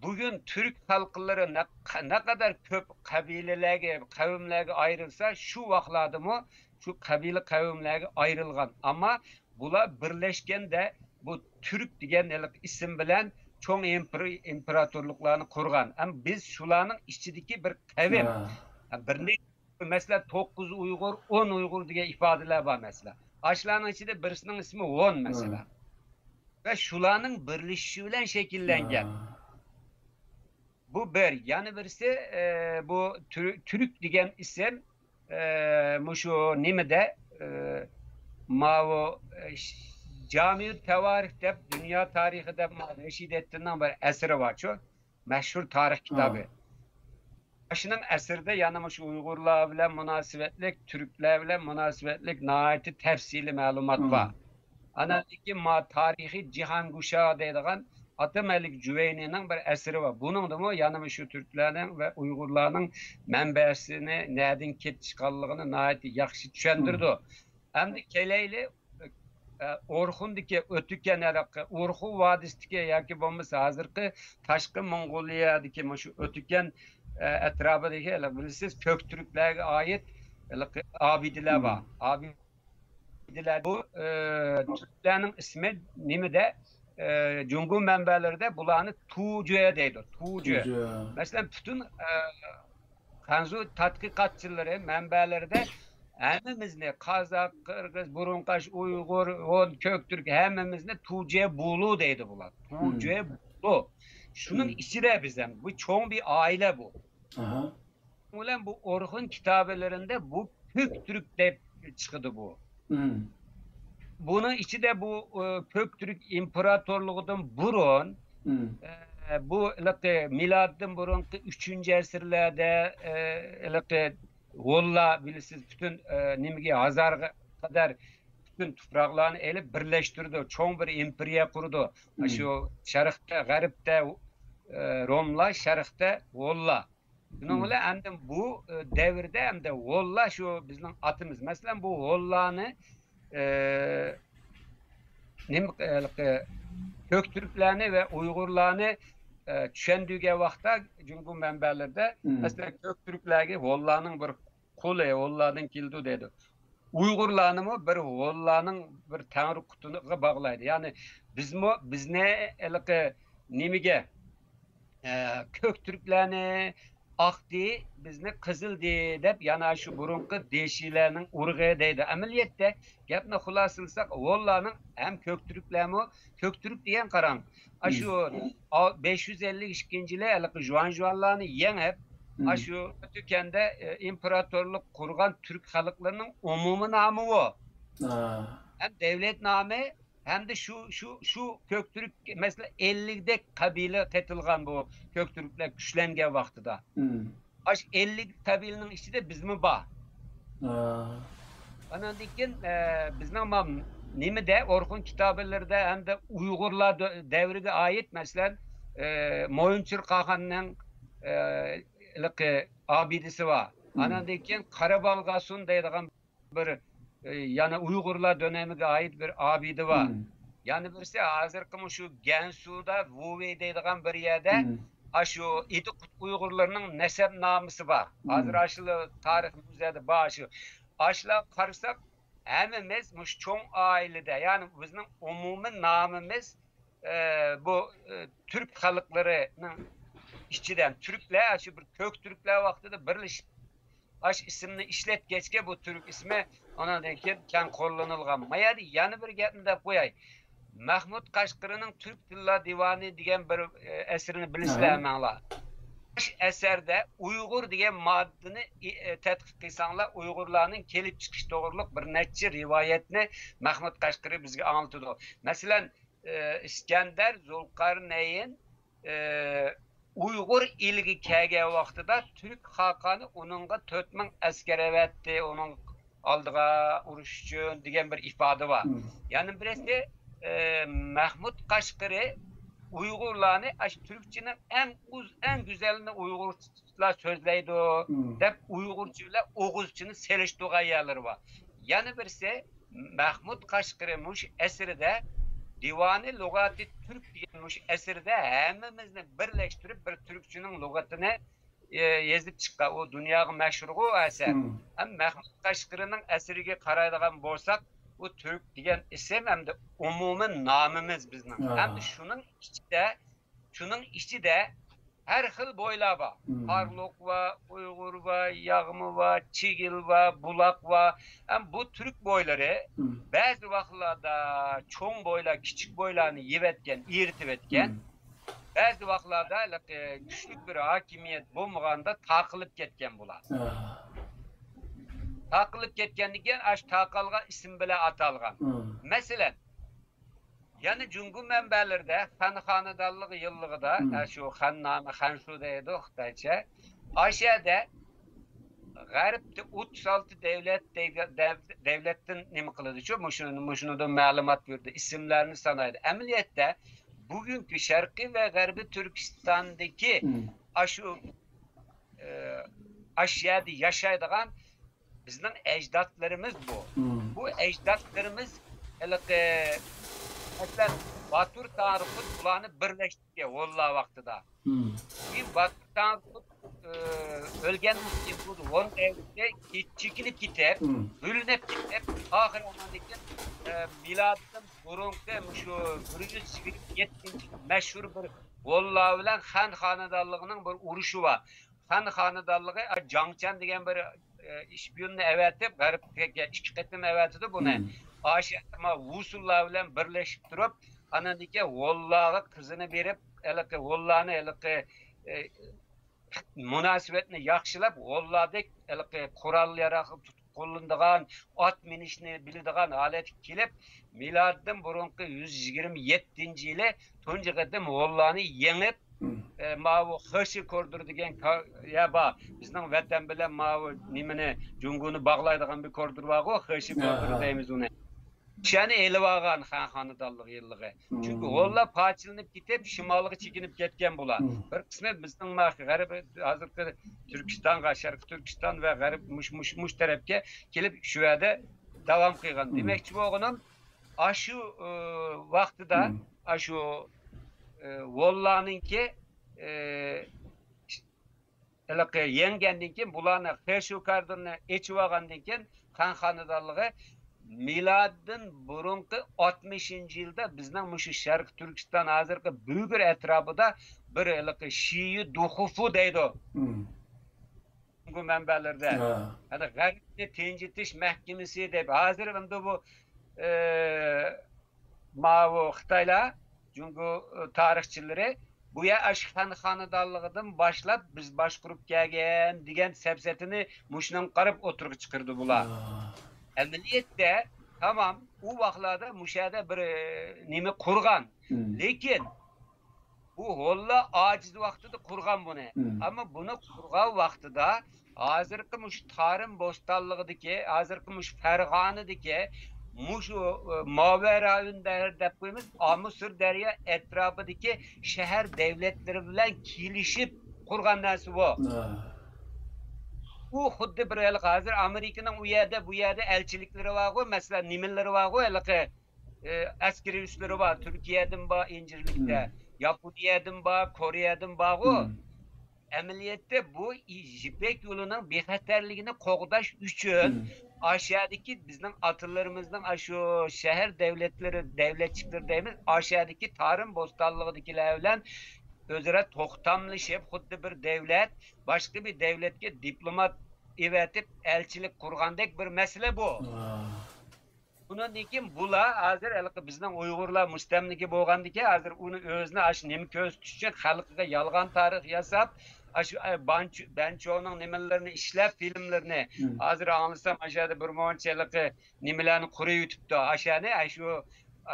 بۈگۈن تۈرك خەلقلىرى نە-، نەقەدەر كۆپ قەبىلىلەرگە، قەۋملەرگە ئايرىلسا، شۇ ۋاقىتلاردىمۇ شۇ قەبىلە قەۋملەرگە ئايرىلغان. ئەمما بۇلار بىرلەشكەندە، بۇ تۈرك دېگەن ھېلىقى ئىسىم بىلەن چوڭ ئىمپېر-، ئىمپېراتورلۇقلارنى قۇرغان. ئەمما بىز شۇلارنىڭ ئىچىدىكى بىر قەۋم. بىر نەچچە، مەسىلەن، توققۇز ئۇيغۇر، ئون ئۇيغۇر دېگەن ئىپادىلەر بار، مەسىلەن. ئاشۇلارنىڭ ئىچىدە بىرسىنىڭ ئىسمى ھون، مەسىلەن. ۋە شۇلارنىڭ بىرلىشىشى بىلەن شەكىللەنگەن. بۇ بىر. يەنە بىرسى، ئە، بۇ تۈر-، تۈرك دېگەن ئىسىم، ئە، مۇشۇ نېمىدە، ئە، ماۋۇ، ئە، ش-، جامىئۇت تاۋارىخ دەپ، دۇنيا تارىخى دەپ، ماۋۇ رەشىدەتتىننىڭ بىر ئەسىرى بارچۇ، مەشھۇر تارىخ كىتابى. ئاشۇنىڭ ئەسىرىدە يەنە مۇشۇ ئۇيغۇرلار بىلەن مۇناسىۋەتلىك، تۈركلەر بىلەن مۇناسىۋەتلىك ناھايىتى تەپسىلىي مەلۇمات بار. ئاندىن كېيىن ما تارىخى جىھانگۇشا دەيدىغان ئاتىمەلىك جۈۋەينىنىڭ بىر ئەسىرى بار. بۇنىڭدىمۇ يەنە مۇشۇ تۈركلەرنىڭ ۋە ئۇيغۇرلارنىڭ مەنبەسىنى، نەدىن كېلىپ چىققانلىقىنى ناھايىتى ياخشى چۈشەندۈرىدۇ. ئەمدى كېلەيلى، ئە، ئورخۇندىكى ئۆتۈكەن، ھېلىقى ئورخۇن ۋادىسىدىكى ياكى بولمىسا ھازىرقى تاشقى موڭغۇلىيەدىكى مۇشۇ ئۆتۈكەن، ئە، ئەتراپىدىكى، ھېلىقى بىلىسىز، كۆكتۈركلەرگە ئائىت ھېلىقى ئابىدىلەر بار. ئابىدىلەر بۇ، ئە، تۈركلەرنىڭ ئىسمى نېمىدە؟ ئە، جۇڭگو مەنبەلىرىدە بۇلارنى تۇجۆ دەيدۇ. تۇجۆ. تۇجۆ. مەسىلەن، پۈتۈن، ئە، خەنزۇ تەتقىقاتچىلىرى مەنبەلىرىدە ھەممىمىزنى، قازاق، قىرغىز، بۇرۇنقاش، ئۇيغۇر، ھون، كۆكتۈرك، ھەممىمىزنى تۇجێ بۇلۇ دەيدۇ بۇلار. تۇجێ بۇلۇ. شۇنىڭ ئىچىدە بىز ھەم، بۇ چوڭ بىر ئائىلە بۇ. بىلەن بۇ ئورخۇن كىتابىلىرىندە بۇ كۆكتۈرك دەپ چىقىدۇ بۇ. بۇنىڭ ئىچىدە بۇ، ئى، كۆكتۈرك ئىمپېراتورلۇقىدىن بۇرۇن، ئى، بۇ ھېلىقى مىلادتىن بۇرۇنقى ئۈچىنچى ئەسىرلەردە، ئى، ھېلىقى ھونلار بىلىسىز، پۈتۈن، ئى، نېمىگە، ھازارغا قەدەر پۈتۈن تۇپراقلارنى ئېلىپ بىرلەشتۈرىدۇ، چوڭ بىر ئىمپېرىيە قۇرىدۇ. شۇ شەرقتە، غەربتە، ئى، روملار، شەرقتە ھونلار. شۇنىڭ بىلەن ئەمدى بۇ، ئى، دەۋردە ئەمدى ھونلار شۇ بىزنىڭ ئاتىمىز. مەسىلەن، بۇ ھونلارنى، ئى، نېمە، ھېلىقى كۆكتۈركلەرنى ۋە ئۇيغۇرلارنى، ئى، چۈشەندۈرگەن ۋاقىتتا جۇڭگو مەنبەلىرىدە، مەسىلەن، كۆكتۈركلەرگە ھونلارنىڭ بىر قۇلى، ھونلاردىن كېلىدۇ دەيدۇ. ئۇيغۇرلارنىمۇ بىر ھونلارنىڭ بىر تەڭرى قۇتىغا باغلايدۇ. يەنى بىزمۇ، بىزنى ھېلىقى نېمىگە، ئە، كۆكتۈركلەرنى ئاقتى، بىزنى قىزىلدى دەپ، يەنە شۇ بۇرۇنقى دېشىلەرنىڭ ئۇرۇقى دەيدۇ. ئەمەلىيەتتە گەپنى خۇلاسىلىساق، ھونلارنىڭ ھەم كۆكتۈركلەرمۇ، كۆكتۈرك دېگەن قاراڭ، ئاشۇ ئا-، بەش يۈز ئەللىك ئىككىنچى يىلى ھېلىقى جۇاڭ جۇاڭلارنى يېڭىپ، ئاشۇ تۈكەندە، ئە، ئىمپېراتورلۇق قۇرغان تۈرك خەلقلىرىنىڭ ئومۇمىي نامى ئۇ. ھەم دەۋلەت نامى، ھەمدە شۇ، شۇ، شۇ كۆكتۈرك، مەسىلەن، ئەللىكدەك قەبىلە قېتىلغان بۇ كۆكتۈركلەر كۈچلەنگەن ۋاقتىدا. ئاشۇ ئەللىك قەبىلىنىڭ ئىچىدە بىزمۇ بار. ئاناندىن كېيىن، ئە، بىزنىڭ ما-، نېمىدە، ئورخۇن كىتابىلىرىدە ھەمدە ئۇيغۇرلار دە-، دەۋرىگە ئائىت، مەسىلەن، ئە، مويۇنچۇر قاخاننىڭ، ئە، ھېلىقى ئابىدىسى بار. ئاناندىن كېيىن قارابالغاسۇن دەيدىغان بىر، ئە، يەنە ئۇيغۇرلار دۆنىمىگە ئائىت بىر ئابىدە بار. يەنە بىرسى ھازىرقى مۇشۇ گەنسۇدا ۋۇۋېي دەيدىغان بىر يەردە ئاشۇ ئىدىقۇت ئۇيغۇرلىرىنىڭ نەسەبنامىسى بار. ھازىر ئاشۇلا تارىخ مۇزېيدا بار ئاشۇ. ئاشۇلارغا قارىساق، ھەممىمىز مۇشۇ چوڭ ئائىلىدە، يەنى بىزنىڭ ئومۇمىي نامىمىز، ئە، بۇ، ئە، تۈرك خەلقلىرىنىڭ ئىچىدە، تۈركلەر، شۇ بىر كۆك تۈركلەر ۋاقتىدا بىرلىشىپ، ئاش ئىسىمنى ئىشلەتكەچكە، بۇ تۈرك ئىسمى ئاناندىن كېيىن كەڭ قوللىنىلغان. ما يەردە يەنە بىر گەپنى دەپ قوياي. مەھمۇد قەشقىرىنىڭ تۈرك تىللار دىۋانى دېگەن بىر، ئە، ئەسىرىنى بىلىسىلەر ھەممەڭلار. ئەسەردە ئۇيغۇر دېگەن ماددىنى ئى-، ئى، تەتقىق قىلساڭلار، ئۇيغۇرلارنىڭ كېلىپ چىقىش توغرۇلۇق بىر نەچچە رىۋايەتنى مەھمۇد قەشقىرى بىزگە ئاڭلىتىدۇ. مەسىلەن، ئى، ئىسكەندەر زۇلقەرنەين، ئى، ئۇيغۇر ئېلىگە كەلگەن ۋاقتىدا تۈرك خاقانى ئۇنىڭغا تۆت مىڭ ئەسكەر ئەۋەتتى، ئۇنىڭ ئالدىغا ئۇرۇش ئۈچۈن دېگەن بىر ئىپادە بار. يەنە بىرسى، ئى، مەھمۇد قەشقىرى ئۇيغۇرلارنى ئاشۇ تۈركچىنىڭ ئەڭ ئۇز-، ئەڭ گۈزەلىنى ئۇيغۇرلار سۆزلەيدۇ دەپ ئۇيغۇرچە بىلەن ئوغۇزچىنى سېلىشتۇرغان يەرلىرى بار. يەنە بىرسى، مەھمۇد قەشقىرى مۇشۇ ئەسىرىدە دىۋانى لۇغاتى تۈرك دېگەن مۇشۇ ئەسىرىدە ھەممىمىزنى بىرلەشتۈرۈپ بىر تۈركچىنىڭ لۇغىتىنى، ئى، يېزىپ چىققان. ئۇ دۇنياغا مەشھۇرغۇ ئەسەر. ھەم مەھمۇد قەشقىرىنىڭ ئەسىرىگە قارايدىغان بولساق، ئۇ تۈرك دېگەن ئىسىم ھەمدە ئومۇمىي نامىمىز بىزنىڭ. ھەمدە شۇنىڭ ئىچىدە، شۇنىڭ ئىچىدە ھەر خىل بويلار بار. قارلۇق بار، ئۇيغۇر بار، ياغما بار، چىگىل بار، بۇلاق بار. ھەم بۇ تۈرك بويلىرى بەزى ۋاقىتلاردا چوڭ بويلار كىچىك بويلارنى يەۋەتكەن، ئېرىتىۋەتكەن. بەزى ۋاقىتلاردا ھېلىقى كۈچلۈك بىر ھاكىمىيەت بولمىغاندا تارقىلىپ كەتكەن بۇلار. تارقىلىپ كەتكەندىن كېيىن ئاشۇ تارقالغان ئىسىم بىلەن ئاتالغان. مەسىلەن، يەنە جۇڭگو مەنبەلىرىدە خەن خانىدانلىقى يىللىقىدا، ئە، شۇ خەن نامى، خەنشۇ دەيدۇ خىتايچە. ئاشۇ يەردە غەربتە ئوتتۇز ئالتە دەۋلەت دەيدۇ، دەۋ-، دەۋلەتتىن نېمە قىلىدۇچۇ، مۇشۇ، مۇشۇنىدىن مەلۇمات بېرىدۇ، ئىسىملەرنى سانايدۇ. ئەمەلىيەتتە بۈگۈنكى شەرقىي ۋە غەربىي تۈركىستاندىكى ئاشۇ، ئە، ئاشۇ يەردە ياشايدىغان بىزنىڭ ئەجدادلىرىمىز بۇ. بۇ ئەجدادلىرىمىز ھېلىقى، مەسىلەن، باتۇر تارىخۇت بۇلارنى بىرلەشتۈرگەن ھونلار ۋاقتىدا. كېيىن باتۇر تارىخۇت، ئۆ، ئۆلگەندىن كېيىن بۇ ھون دەۋرىسى كېچىكىنىپ كېتىپ، بۆلۈنۈپ كېتىپ، ئاخىرى ئاناندىن كېيىن، ئە، مىلادتىن بۇرۇنقى مۇشۇ بىر يۈز يىگىرمە يەتتىنچى مەشھۇر بىر ھونلار بىلەن خەن خانىدانلىقىنىڭ بىر ئۇرۇشى بار. خەن خانىدانلىقى، ئا، جاڭچەن دېگەن بىر، ئە، ئىشپىيوننى ئەۋەتىپ، غەربكە ئىككى قېتىم ئەۋەتىدۇ بۇنى. ئاشۇ يەردە ما ۋۇسۇللار بىلەن بىرلەشىپ تۇرۇپ، ئاناندىن كېيىن ھونلارغا قىزىنى بېرىپ، ھېلىقى ھونلارنى ھېلىقى، ئە، مۇناسىۋەتنى ياخشىلاپ، ھونلاردەك ھېلىقى قورال ياراغ تۇتۇپ قوللىنىدىغان، ئات مىنىشنى بىلىدىغان ھالەتكە كېلىپ، مىلادىدىن بۇرۇنقى يۈز يىگىرمە يەتتىنچى يىلى تۇنجى قېتىم ھونلارنى يېڭىپ، ئە، ماۋۇ خېشى كوردۇر دېگەن كا-، يەر بار. بىزنىڭ ۋەتەن بىلەن ماۋۇ نېمىنى، جۇڭگونى باغلايدىغان بىر كوردۇر بارغۇ، خېشى كوردۇر دەيمىز ئۇنى. شۇنى ئېلىۋالغان خەن خانىدانلىق يىللىقى. چۈنكى ھونلار پارچىلىنىپ كېتىپ، شىمالغا چېكىنىپ كەتكەن بۇلار. بىر قىسمى بىزنىڭ ما غەربىي، ھازىرقى تۈركىستانغا، شەرقىي تۈركىستان ۋە غەرب مۇش، مۇش، مۇش تەرەپكە كېلىپ، شۇ يەردە داۋام قىلغان. دېمەكچى بولغىنىم، ئاشۇ، ئى، ۋاقتىدا، ئاشۇ، ئى، ھونلارنىڭكى، ئى، ھېلىقى يەڭگەندىن كېيىن، بۇلارنى خېشۇ كاردۇرنى ئېچىۋالغاندىن كېيىن، خەن خانىدانلىقى مىلادىدىن بۇرۇنقى ئاتمىشىنچى يىلدا بىزنىڭ مۇشۇ شەرقىي تۈركىستان، ھازىرقى بۈگۈر ئەتراپىدا بىر ھېلىقى شىيى دۇخۇفۇ دەيدۇ. جۇڭگو مەنبەلىرىدە. يەنى غەربنى تىنجىتىش مەھكىمىسى دەپ، ھازىر ئەمدى بۇ، ئى، ماۋۇ خىتايلار، جۇڭگو، ئى، تارىخچىلىرى بۇ يەر ئاشۇ خەن خانىدانلىقىدىن باشلاپ بىز باشقۇرۇپ كەلگەن دېگەن سەپسەتىنى مۇشۇنىڭغا قاراپ ئوتتۇرىغا چىقىرىدۇ بۇلار. ئەمەلىيەتتە، تامام، ئۇ ۋاقىتلاردا مۇشۇ يەردە بىر، ئى، نېمە قۇرغان. لېكىن بۇ ھونلار ئاجىز ۋاقتىدا قۇرغان بۇنى. ئەمما بۇنى قۇرغان ۋاقتىدا ھازىرقى مۇشۇ تارىم بوستانلىقىدىكى، ھازىرقى مۇشۇ پەرغانىدىكى مۇشۇ، ئە، ماۋەرايۇن دەر-، دەپ قويىمىز، ئامۇسۇر دەريا ئەتراپىدىكى شەھەر دەۋلەتلىرى بىلەن كېلىشىپ قۇرغان نەرسە بۇ. ئۇ خۇددى بىر ھېلىقى ھازىر ئامېرىكىنىڭ ئۇ يەردە، بۇ يەردە ئەلچىلىكلىرى بارغۇ، مەسىلەن، نېمىلىرى بارغۇ، ھېلىقى، ئە، ئەسكىرىي ئۈسلىرى بار. تۈركىيەدىن بار ئىنجىرلىكتە، ياپونىيەدىن بار، كورېيەدىن بارغۇ. ئەمەلىيەتتە بۇ يىپەك يولىنىڭ بىخەتەرلىكىنى قوغداش ئۈچۈن ئاشۇ يەردىكى بىزنىڭ ئاتىلىرىمىزنىڭ ئاشۇ شەھەر دەۋلەتلىرى، دەۋلەتچىكلىرى دەيمىز، ئاشۇ يەردىكى تارىم بوستانلىقىدىكىلەر بىلەن ئۆزئارا توختاملىشىپ، خۇددى بىر دەۋلەت باشقا بىر دەۋلەتكە دىپلومات ئېۋەتىپ، ئەلچىلىك قۇرغاندەك بىر مەسىلە بۇ. بۇنىڭدىن كېيىن بۇلار ھازىر ھېلىقى بىزنىڭ ئۇيغۇرلار مۇستەملىكە بولغاندىكىن، ھازىر ئۇنى ئۆزىنى ئاشۇ نېمە كۆرسىتىش ئۈچۈن خەلقىگە يالغان تارىخ ياساپ، ئاشۇ، ئە، بانچ-، بەنچوۋنىڭ نېمىلىرىنى ئىشلەپ، فىلىملىرىنى، ھازىر ئاڭلىسام، ئاشۇ يەردە بىر مۇنچە ھېلىقى نېمىلەرنى قۇرۇۋېتىپتۇ. ئاشۇنى، ئاشۇ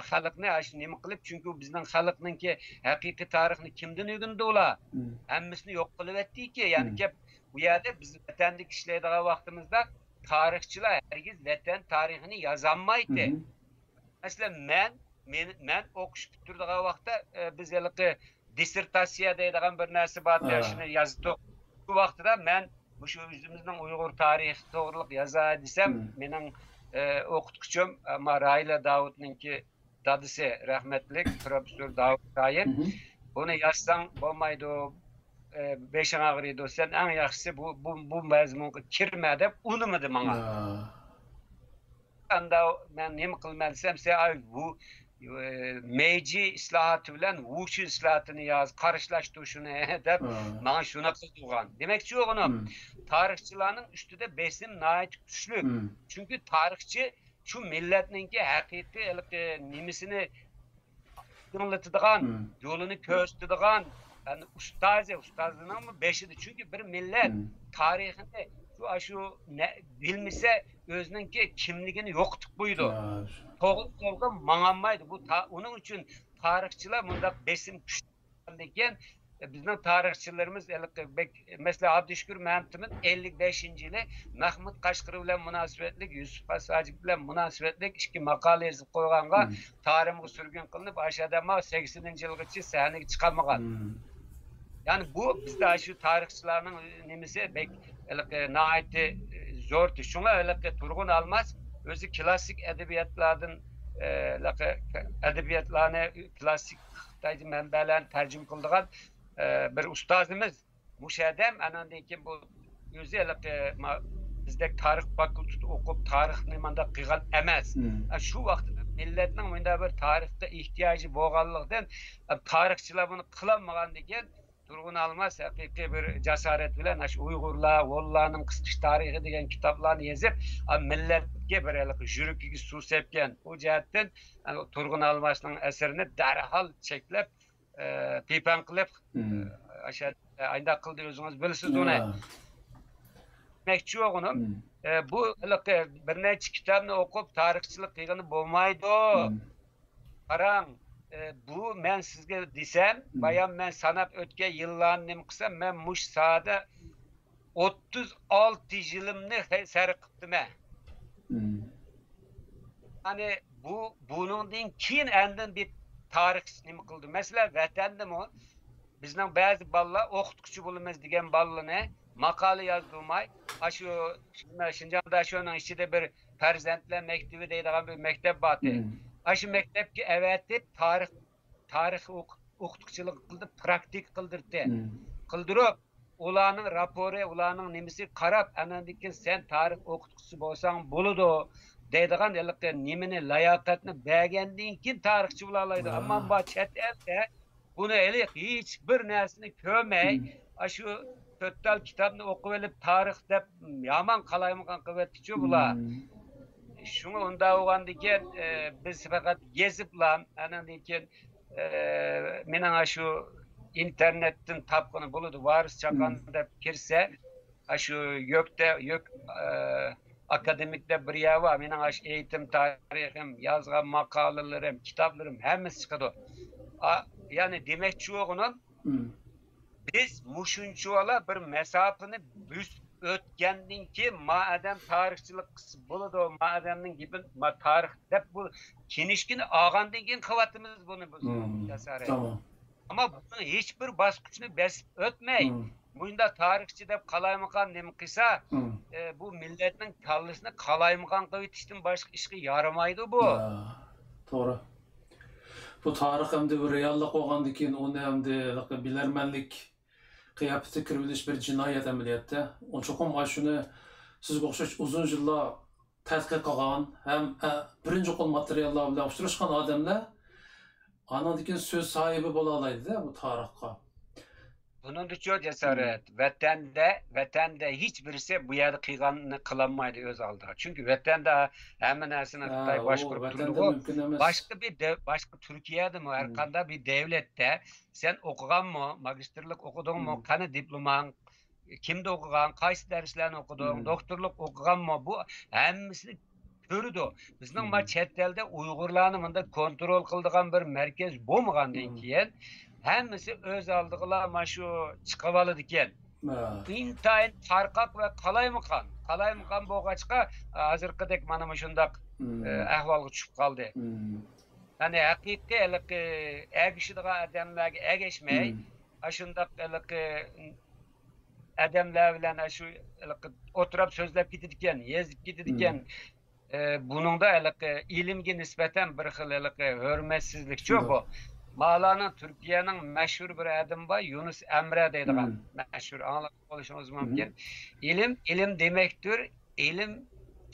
خەلقنى ئاشۇ نېمە قىلىپ، چۈنكى بىزنىڭ خەلقنىڭكى ھەقىقىي تارىخنى كىمدىن ئۆگەندى ئۇلار؟ ھەممىسىنى يوق قىلىۋەتتىكى، يەنى كەپ، بۇ يەردە بىز ۋەتەندە ئىشلەيدىغان ۋاقتىمىزدا تارىخچىلار ھەرگىز ۋەتەن تارىخىنى يازالمايتتى. مەسىلەن، مەن، مېنى، مەن ئوقۇش پۈتتۈرىدىغان ۋاقىتتا، ئە، بىز ھېلىقى دىسسېرتاتسىيە دەيدىغان بىر نەرسە بار، شۇنى يازدۇق. شۇ ۋاقتىدا مەن مۇشۇ ئۆزىمىزنىڭ ئۇيغۇر تارىخى توغرىلىق يازاي دېسەم، مېنىڭ، ئە، ئوقۇتقۇچۇم، ئە، ما راھىلە داۋۇتنىڭكى دادىسى رەھمەتلىك پروفېسسور داۋۇت شاھىن، بۇنى يازساڭ بولمايدۇ، ئە، بېشىڭ ئاغرىيدۇ، سەن ئەڭ ياخشىسى بۇ، بۇ، بۇ مەزمۇنغا كىرمە دەپ ئۇنىمىدى ماڭا. ئاندا مەن نېمە قىلىمەن دېسەم، سەن، ئاي، بۇ، ئە، مېيجى ئىسلاھاتى بىلەن ۋۇشۇ ئىسلاھاتىنى ياز، قارشىلاشتۇر شۇنى دەپ ماڭا شۇنى قىلدۇرغان. دېمەكچى بولغىنىم، تارىخچىلارنىڭ ئۈستىدە بېسىم ناھايىتى كۈچلۈك. چۈنكى تارىخچى شۇ مىللەتنىڭكى ھەقىقىي ھېلىقى نېمىسىنى ئاڭلىتىدىغان، يولىنى كۆرسىتىدىغان، يەنى ئۇستازى، ئۇستازىنىڭمۇ بېشىدا. چۈنكى بىر مىللەت تارىخىنى شۇ، ئاشۇ نە-، بىلمىسە، ئۆزىنىڭكى كىملىكىنى يوقىتىپ قويىدۇ. توغرا يولغا ماڭالمايدۇ. بۇ تا-، ئۇنىڭ ئۈچۈن تارىخچىلار مۇنداق بېسىم كۈچ ئاندىن كېيىن بىزنىڭ تارىخچىلىرىمىز ھېلىقى بەك، مەسىلەن، ئابدۇشۈكۈر مەمتىمىن ئەللىك بەشىنچى يىلى مەھمۇد قەشقىرى بىلەن مۇناسىۋەتلىك، يۈسۈپ خاس ھاجىپ بىلەن مۇناسىۋەتلىك ئىككى ماقالە يېزىپ قويغانغا، تارىمغا سۈرگۈن قىلىنىپ، ئاشۇ ئادەم سەكسىنىنچى يىلغىچە سەھنىگە چىقالمىغان. يەنى بۇ بىزدە شۇ تارىخچىلارنىڭ نېمىسى بەك ھېلىقى ناھايىتى زور. شۇڭا ھېلىقى تۇرغۇن ئالماس ئۆزى كلاسسىك ئەدەبىياتلاردىن، ھېلىقى ئەدەبىياتلارنى، كلاسسىك خىتايدىن مەنبەلەرنى تەرجىمە قىلىدىغان، ئە، بىر ئۇستازىمىز. مۇشۇ ئادەم ئاناندىن كېيىن بۇ ئۆزى ھېلىقى ما-، بىزدەك تارىخ فاكۇلتېتى ئوقۇپ، تارىخنى مانداق قىلغان ئەمەس. ئە، شۇ ۋاقىتتا مىللەتنىڭ مۇنداق بىر تارىخقا ئېھتىياجى بولغانلىقتىن، ئە، تارىخچىلار بۇنى قىلالمىغاندىكىن، تۇرغۇن ئالماس ھەقىقىي بىر جاسارەت بىلەن ئاشۇ ئۇيغۇرلار، ھونلارنىڭ قىسقىچە تارىخى دېگەن كىتابلارنى يېزىپ، ئا، مىللەتكە بىر ھېلىقى يۈرىكىگە سۇ سەپكەن. ئۇ جەھەتتىن، ئە، تۇرغۇن ئالماسنىڭ ئەسىرىنى دەرھال چەكلەپ، ئە، پىپەڭ قىلىپ، ئە، ئاشۇ، ئە، ئاينداق قىلدى، ئۆزىڭىز بىلىسىز ئۇنى. دېمەكچى بولغىنىم، ئە، بۇ ھېلىقى بىر نەچچە كىتابنى ئوقۇپ، تارىخچىلىق قىلغىلى بولمايدۇ. قاراڭ، ئە، بۇ مەن سىزگە دېسەم، بايام مەن ساناپ ئۆتكەن يىللارنى نېمە قىلسام، مەن مۇشۇ ساھەدە ئوتتۇز ئالتە يىلىمنى خەي-، سەرپ قىپتىمەن. يەنى بۇ، بۇنىڭدىن كېيىن ئاندىن بىر تارىخ نېمە قىلدى؟ مەسىلەن، ۋەتەندىمۇ بىزنىڭ بەزى بالىلار ئوقۇتقۇچى بولىمىز دېگەن بالىلىرىنى ماقالە يازدۇرماي، ئاشۇ شىنجاڭدا شۇنىڭ ئىچىدە بىر پەرزەنتلەر مەكتىۋى دەيدىغان بىر مەكتەپ بارتى. ئاشۇ مەكتەپكە ئەۋەتىپ، تارىخ، تارىخ ئوقۇ-، ئوقۇتقۇچىلىق قىلدى، پراكتىكا قىلدۇرتتى. قىلدۇرۇپ، ئۇلارنىڭ راپورى، ئۇلارنىڭ نېمىسىگە قاراپ، ئاناندىن كېيىن سەن تارىخ ئوقۇتقۇچىسى بولساڭ بولىدۇ دەيدىغان ھېلىقى نېمىنى، لاياقەتنى بەرگەندىن كېيىن تارىخچى بولالايدۇ. ئەمما بار چەت ئەلدە بۇنى ھېلى ھېچ بىر نەرسىنى كۆرمەي، ئاشۇ تۆت تال كىتابنى ئوقۇۋېلىپ تارىخ دەپ يامان قالايمىقان قىلىۋەتتىچۇ بۇلار. شۇڭا ئۇنداق بولغاندىكىن، ئە، بىز پەقەت يېزىپلا، ئاناندىن كېيىن، ئە، مېنىڭ ئاشۇ ئىنتېرنېتتىن تاپقىنى بولىدۇ، ۋارىس چاقان دەپ كىرسە، ئاشۇ يۆكتە، يۆك، ئە، ئاكادېمىك دەپ بىر يەر بار. مېنىڭ ئاشۇ ئېيتىم تارىخىم، يازغان ماقالىلىرىم، كىتابلىرىم ھەممىسى چىقىدۇ. ئا، يەنى دېمەكچى بولغىنىم، بىز مۇشۇنچىۋالا بىر مەساپىنى بۆسۈپ ئۆتكەندىن كېيىن ما ئادەم تارىخچىلىق قىلسا بولىدۇ، ما ئادەمنىڭ گېپىنى، ما تارىخ دەپ بۇ كىنىشكىنى ئالغاندىن كېيىن قىلىۋاتىمىز بۇنى، بۇ جاسارەت. تامام. ئەمما بۇنىڭ ھېچ بىر باسقۇچنى بېسىپ ئۆتمەي، مۇشۇنداق تارىخچى دەپ قالايمىقان نېمە قىلسا، ئە، بۇ مىللەتنىڭ كاللىسىنى قالايمىقان قىلىۋېتىشتىن باشقا ئىشقا يارىمايدۇ بۇ. ھە، توغرا. بۇ تارىخ ئەمدى بىر رېئاللىق بولغاندىن كېيىن ئۇنى ئەمدى بىلەرمەنلىك قىياپىتىگە كىرىۋېلىش بىر جىنايەت ئەمەلىيەتتە. ئۇ چوقۇم ئاشۇنى سىزگە ئوخشاش ئۇزۇن يىللار تەتقىق قىلغان ھەم، ئە، بىرىنچى قول ماتېرىياللار بىلەن ئۇچراشقان ئادەملەر ئانىڭدىن كېيىن سۆز ساھىبى بولالايدۇ-دە بۇ تارىخقا. بۇنىڭدىچۇ جاسارەت، ۋەتەندە، ۋەتەندە ھېچ بىرسى بۇ يەردە قىلغاننى قىلالمايدۇ ئۆز ئالدىغا. چۈنكى ۋەتەندە ھەممە نەرسىنى ھە، خىتاي ئۇ باشقۇرۇپ ۋەتەندە تۇرىدىغۇ. مۇمكىن ئەمەس. باشقا بىر دەۋ-، باشقا تۈركىيەدىمۇ، ھەر قانداق بىر دەۋلەتتە سەن ئوقۇغانمۇ، ماگىستىرلىق ئوقۇدۇڭمۇ، قېنى دىپلوماڭ، كىمدە ئوقۇغان، قايسى دەرسلەرنى ئوقۇدۇڭ، دوكتورلۇق ئوقۇغانمۇ، بۇ ھەممىسىنى كۆرىدۇ. بىزنىڭ ما چەت ئەلدە ئۇيغۇرلارنى مۇنداق كونترول قىلىدىغان بىر مەركەز بولمىغاندىن كېيىن، ھەممىسى ئۆز ئالدىغىلا ما شۇ چىقىۋالىدىكەن. ھە. ئىنتايىن تارقاق ۋە قالايمىقان. قالايمىقان بولغاچقا، ھازىرقىدەك مانا مۇشۇنداق، ئە، ئەھۋالغا چۈشۈپ قالدى. يەنى ھەقىقىي ھېلىقى ئەگىشىدىغان ئادەملەرگە ئەگەشمەي، ئاشۇنداق ھېلىقى ئادەملەر بىلەن ئاشۇ ھېلىقى ئولتۇراپ سۆزلەپ كېتىدىكەن، يېزىپ كېتىدىكەن. ئە، بۇنىڭدا ھېلىقى ئىلىمگە نىسبەتەن بىر خىل ھېلىقى ھۆرمەتسىزلىكچۇ بۇ. مالارنىڭ تۈركىيەنىڭ مەشھۇر بىر ئادىمى بار، يۇنۇس ئەمرە دەيدىغان. مەشھۇر، ئاڭلىغان بولۇشىڭىز مۇمكىن. ئىلىم، ئىلىم دېمەكتۇر، ئىلىم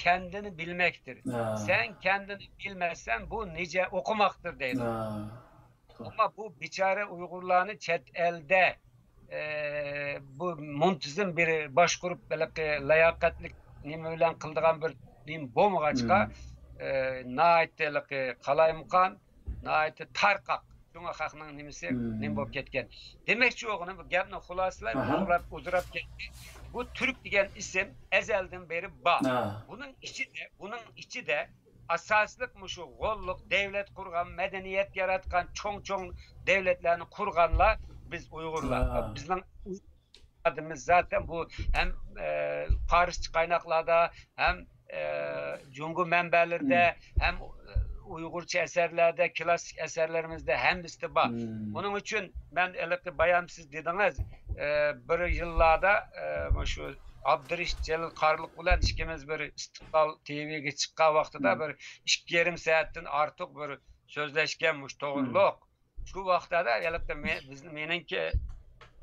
كەندىنى بىلمەكتۇر. سەن كەندىنى بىلمەسەن، بۇ نىجە ئوقۇماقتۇر دەيدۇ. ئەمما بۇ بىچارە ئۇيغۇرلارنى چەت ئەلدە، ئە، بۇ مۇنتىزىم بىر باشقۇرۇپ، ھېلىقى لاياقەتلىك نېمە بىلەن قىلىدىغان بىر نېمە بولمىغاچقا، ئە، ناھايىتى ھېلىقى قالايمىقان، ناھايىتى تارقاق. شۇڭا خەقنىڭ نېمىسى نېمە بولۇپ كەتكەن. دېمەكچى بولغىنىم، بۇ گەپنى خۇلاسىلاي، ئۇزىراپ، ئۇزىراپ كەتتى. بۇ تۈرك دېگەن ئىسىم ئەزەلدىن بېرى بار. بۇنىڭ ئىچىدە، بۇنىڭ ئىچىدە ئاساسلىق مۇشۇ غوللۇق دەۋلەت قۇرغان، مەدەنىيەت ياراتقان، چوڭ-چوڭ دەۋلەتلەرنى قۇرغانلار بىز ئۇيغۇرلار. بىزنىڭ ئادىمىز زاتەن بۇ ھەم، ئە، پارسچە قايناقلاردا، ھەم، ئە، جۇڭگو مەنبەلىرىدە، ھەم ئۇيغۇرچە ئەسەرلەردە، كلاسسىك ئەسەرلىرىمىزدە ھەممىسىدە بار. ئۇنىڭ ئۈچۈن مەن ھېلىقى بايام سىز دېدىڭىز، ئە، بىر يىللاردا، ئە، مۇشۇ ئابدۇرېشىت جېلىل قارلۇق بىلەن ئىككىمىز بىر ئىستىقلال تىۋىگە چىققان ۋاقتىدا بىر ئىككى يېرىم سائەتتىن ئارتۇق بىر سۆزلەشكەن مۇشۇ توغرۇلۇق. شۇ ۋاقىتتا ھېلىقى مېنىڭكى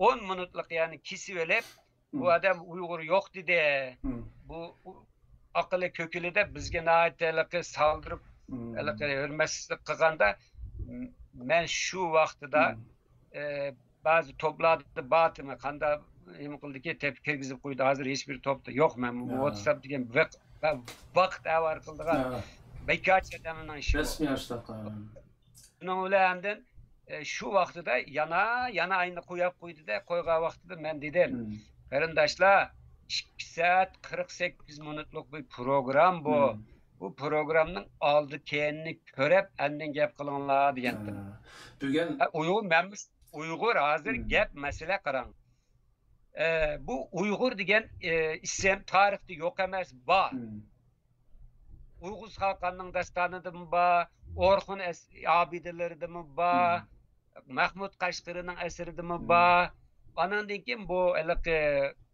ئون مىنۇتلۇق يەنى كېسىۋېلىپ، بۇ ئادەم ئۇيغۇر يوق دېدى. بۇ ئاقىلى كۆكىلى دەپ بىزگە ناھايىتى ھېلىقى سالدۇرۇپ، ھېلىقى ھۆرمەتسىزلىك قىلغاندا، مەن شۇ ۋاقتىدا، ئە، بەزى توپلاردا بارتىمەن، قانداق نېمە قىلدىكى، تېپىپ كىرگۈزۈپ قويدى. ھازىر ھېچبىر توپتا يوق. مەن بۇ ۋاتساپ دېگەن ۋاقىت ئاۋارە قىلىدىغان بىكارچى ئادەمنىڭ ئىشى بۇ. رەسمىي ئاشتاق. شۇنىڭ بىلەن ئاندىن، ئە، شۇ ۋاقتىدا يەنە، يەنە ئاينى قويۇپ قويدى-دە، قويغان ۋاقتىدا مەن دېدىم، قېرىنداشلار، ئىككى سائەت قىرىق سەككىز مىنۇتلۇق بىر پروگرام بۇ. بۇ پروگرامنىڭ ئالدى كەينىنى كۆرۈپ، ئاندىن گەپ قىلىڭلار دېگەنتىم. بۈگۈن ھە، ئۇيغۇر، مەنمۇ ئۇيغۇر، ھازىر گەپ، مەسىلە قاراڭ. ئە، بۇ ئۇيغۇر دېگەن، ئە، ئىسىم تارىختا يوق ئەمەس، بار. ئوغۇز خاقاننىڭ داستانىدىمۇ بار، ئورخۇن ئەس-، ئابىدىلىرىدىمۇ بار، مەھمۇد قەشقىرىنىڭ ئەسىرىدىمۇ بار. ئانىڭدىن كېيىن بۇ ھېلىقى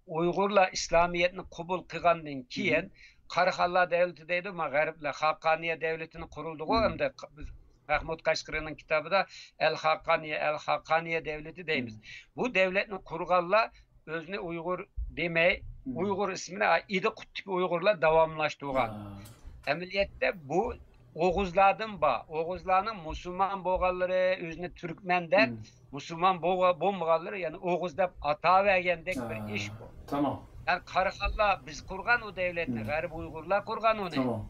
ئۇيغۇرلار ئىسلامىيەتنى قوبۇل قىلغاندىن كېيىن، قاراخانلار دەۋلىتى دەيدۇ، ما غەربلەر خاقانىيە دەۋلىتىنى قۇرۇلدىغۇ، ئەمدى ق-، بىز مەھمۇد قەشقىرىنىڭ كىتابىدا ئەل خاقانىيە، ئەل خاقانىيە دەۋلىتى دەيمىز. بۇ دەۋلەتنى قۇرغانلار ئۆزىنى ئۇيغۇر دېمەي، ئۇيغۇر ئىسمىنى ئىدى قۇتتىكى ئۇيغۇرلار داۋاملاشتۇرغان. ئەمەلىيەتتە بۇ ئوغۇزلاردىن بار. ئوغۇزلارنىڭ مۇسۇلمان بولغانلىرى، ئۆزىنى تۈركمەن دەپ، مۇسۇلمان بولغا-، بولمىغانلىرى، يەنى ئوغۇز دەپ ئاتاۋەرگەندەك بىر ئىش بۇ. تامام. يەنى قاراخانلار بىز قۇرغان ئۇ دەۋلەتنى، غەرب ئۇيغۇرلار قۇرغان ئۇنى. تامام.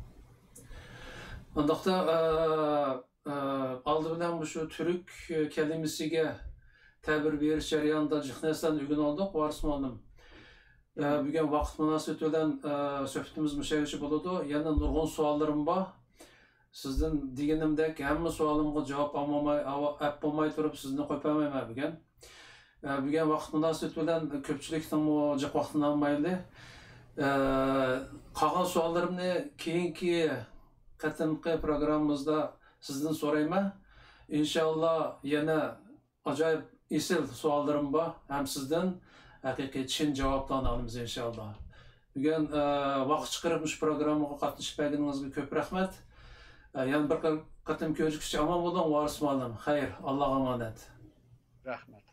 ئۇنداقتا، ئە، ئە، ئالدى بىلەن مۇشۇ تۈرك كەلىمىسىگە تەبىر بېرىش جەريانىدا جىق نەرسىلەرنى ئۆگىنىۋالدۇق، ۋارىس مۇئەللىم. ئە، بۈگۈن ۋاقىت مۇناسىۋىتى بىلەن، ئە، سۆھبىتىمىز مۇشۇ يەرگىچە بولىدۇ. يەنە نۇرغۇن سوئاللىرىم بار. سىزدىن دېگىنىمدەك ھەممە سوئالىمغا جاۋاب ئالماي، ئاۋا-، ئەپ بولماي تۇرۇپ سىزنى قويۇپ بەرمەيمەن بۈگۈن. ئە، بۈگۈن ۋاقىت مۇناسىۋىتى بىلەن كۆپچىلىكنىڭمۇ جىق ۋاقتىنى ئالمايلى. ئە، قالغان سوئاللىرىمنى كېيىنكى قېتىمقى پروگراممىمىزدا سىزدىن سورايمەن. ئىنشاللا يەنە ئاجايىپ ئېسىل سوئاللىرىم بار ھەم سىزدىن ھەقىقىي چىن جاۋابلارنى ئالىمىز ئىنشاللا. بۈگۈن، ئە، ۋاقىت چىقىرىپ مۇشۇ پروگراممىغا قاتنىشىپ بەرگىنىڭىزگە كۆپ رەھمەت. ئە، يەنە بىر قېتىم كۆرۈشكۈچە ئامان بولۇڭ، ۋارىس مۇئەللىم. خەير، ئاللاغا ئامانەت. رەھمەت.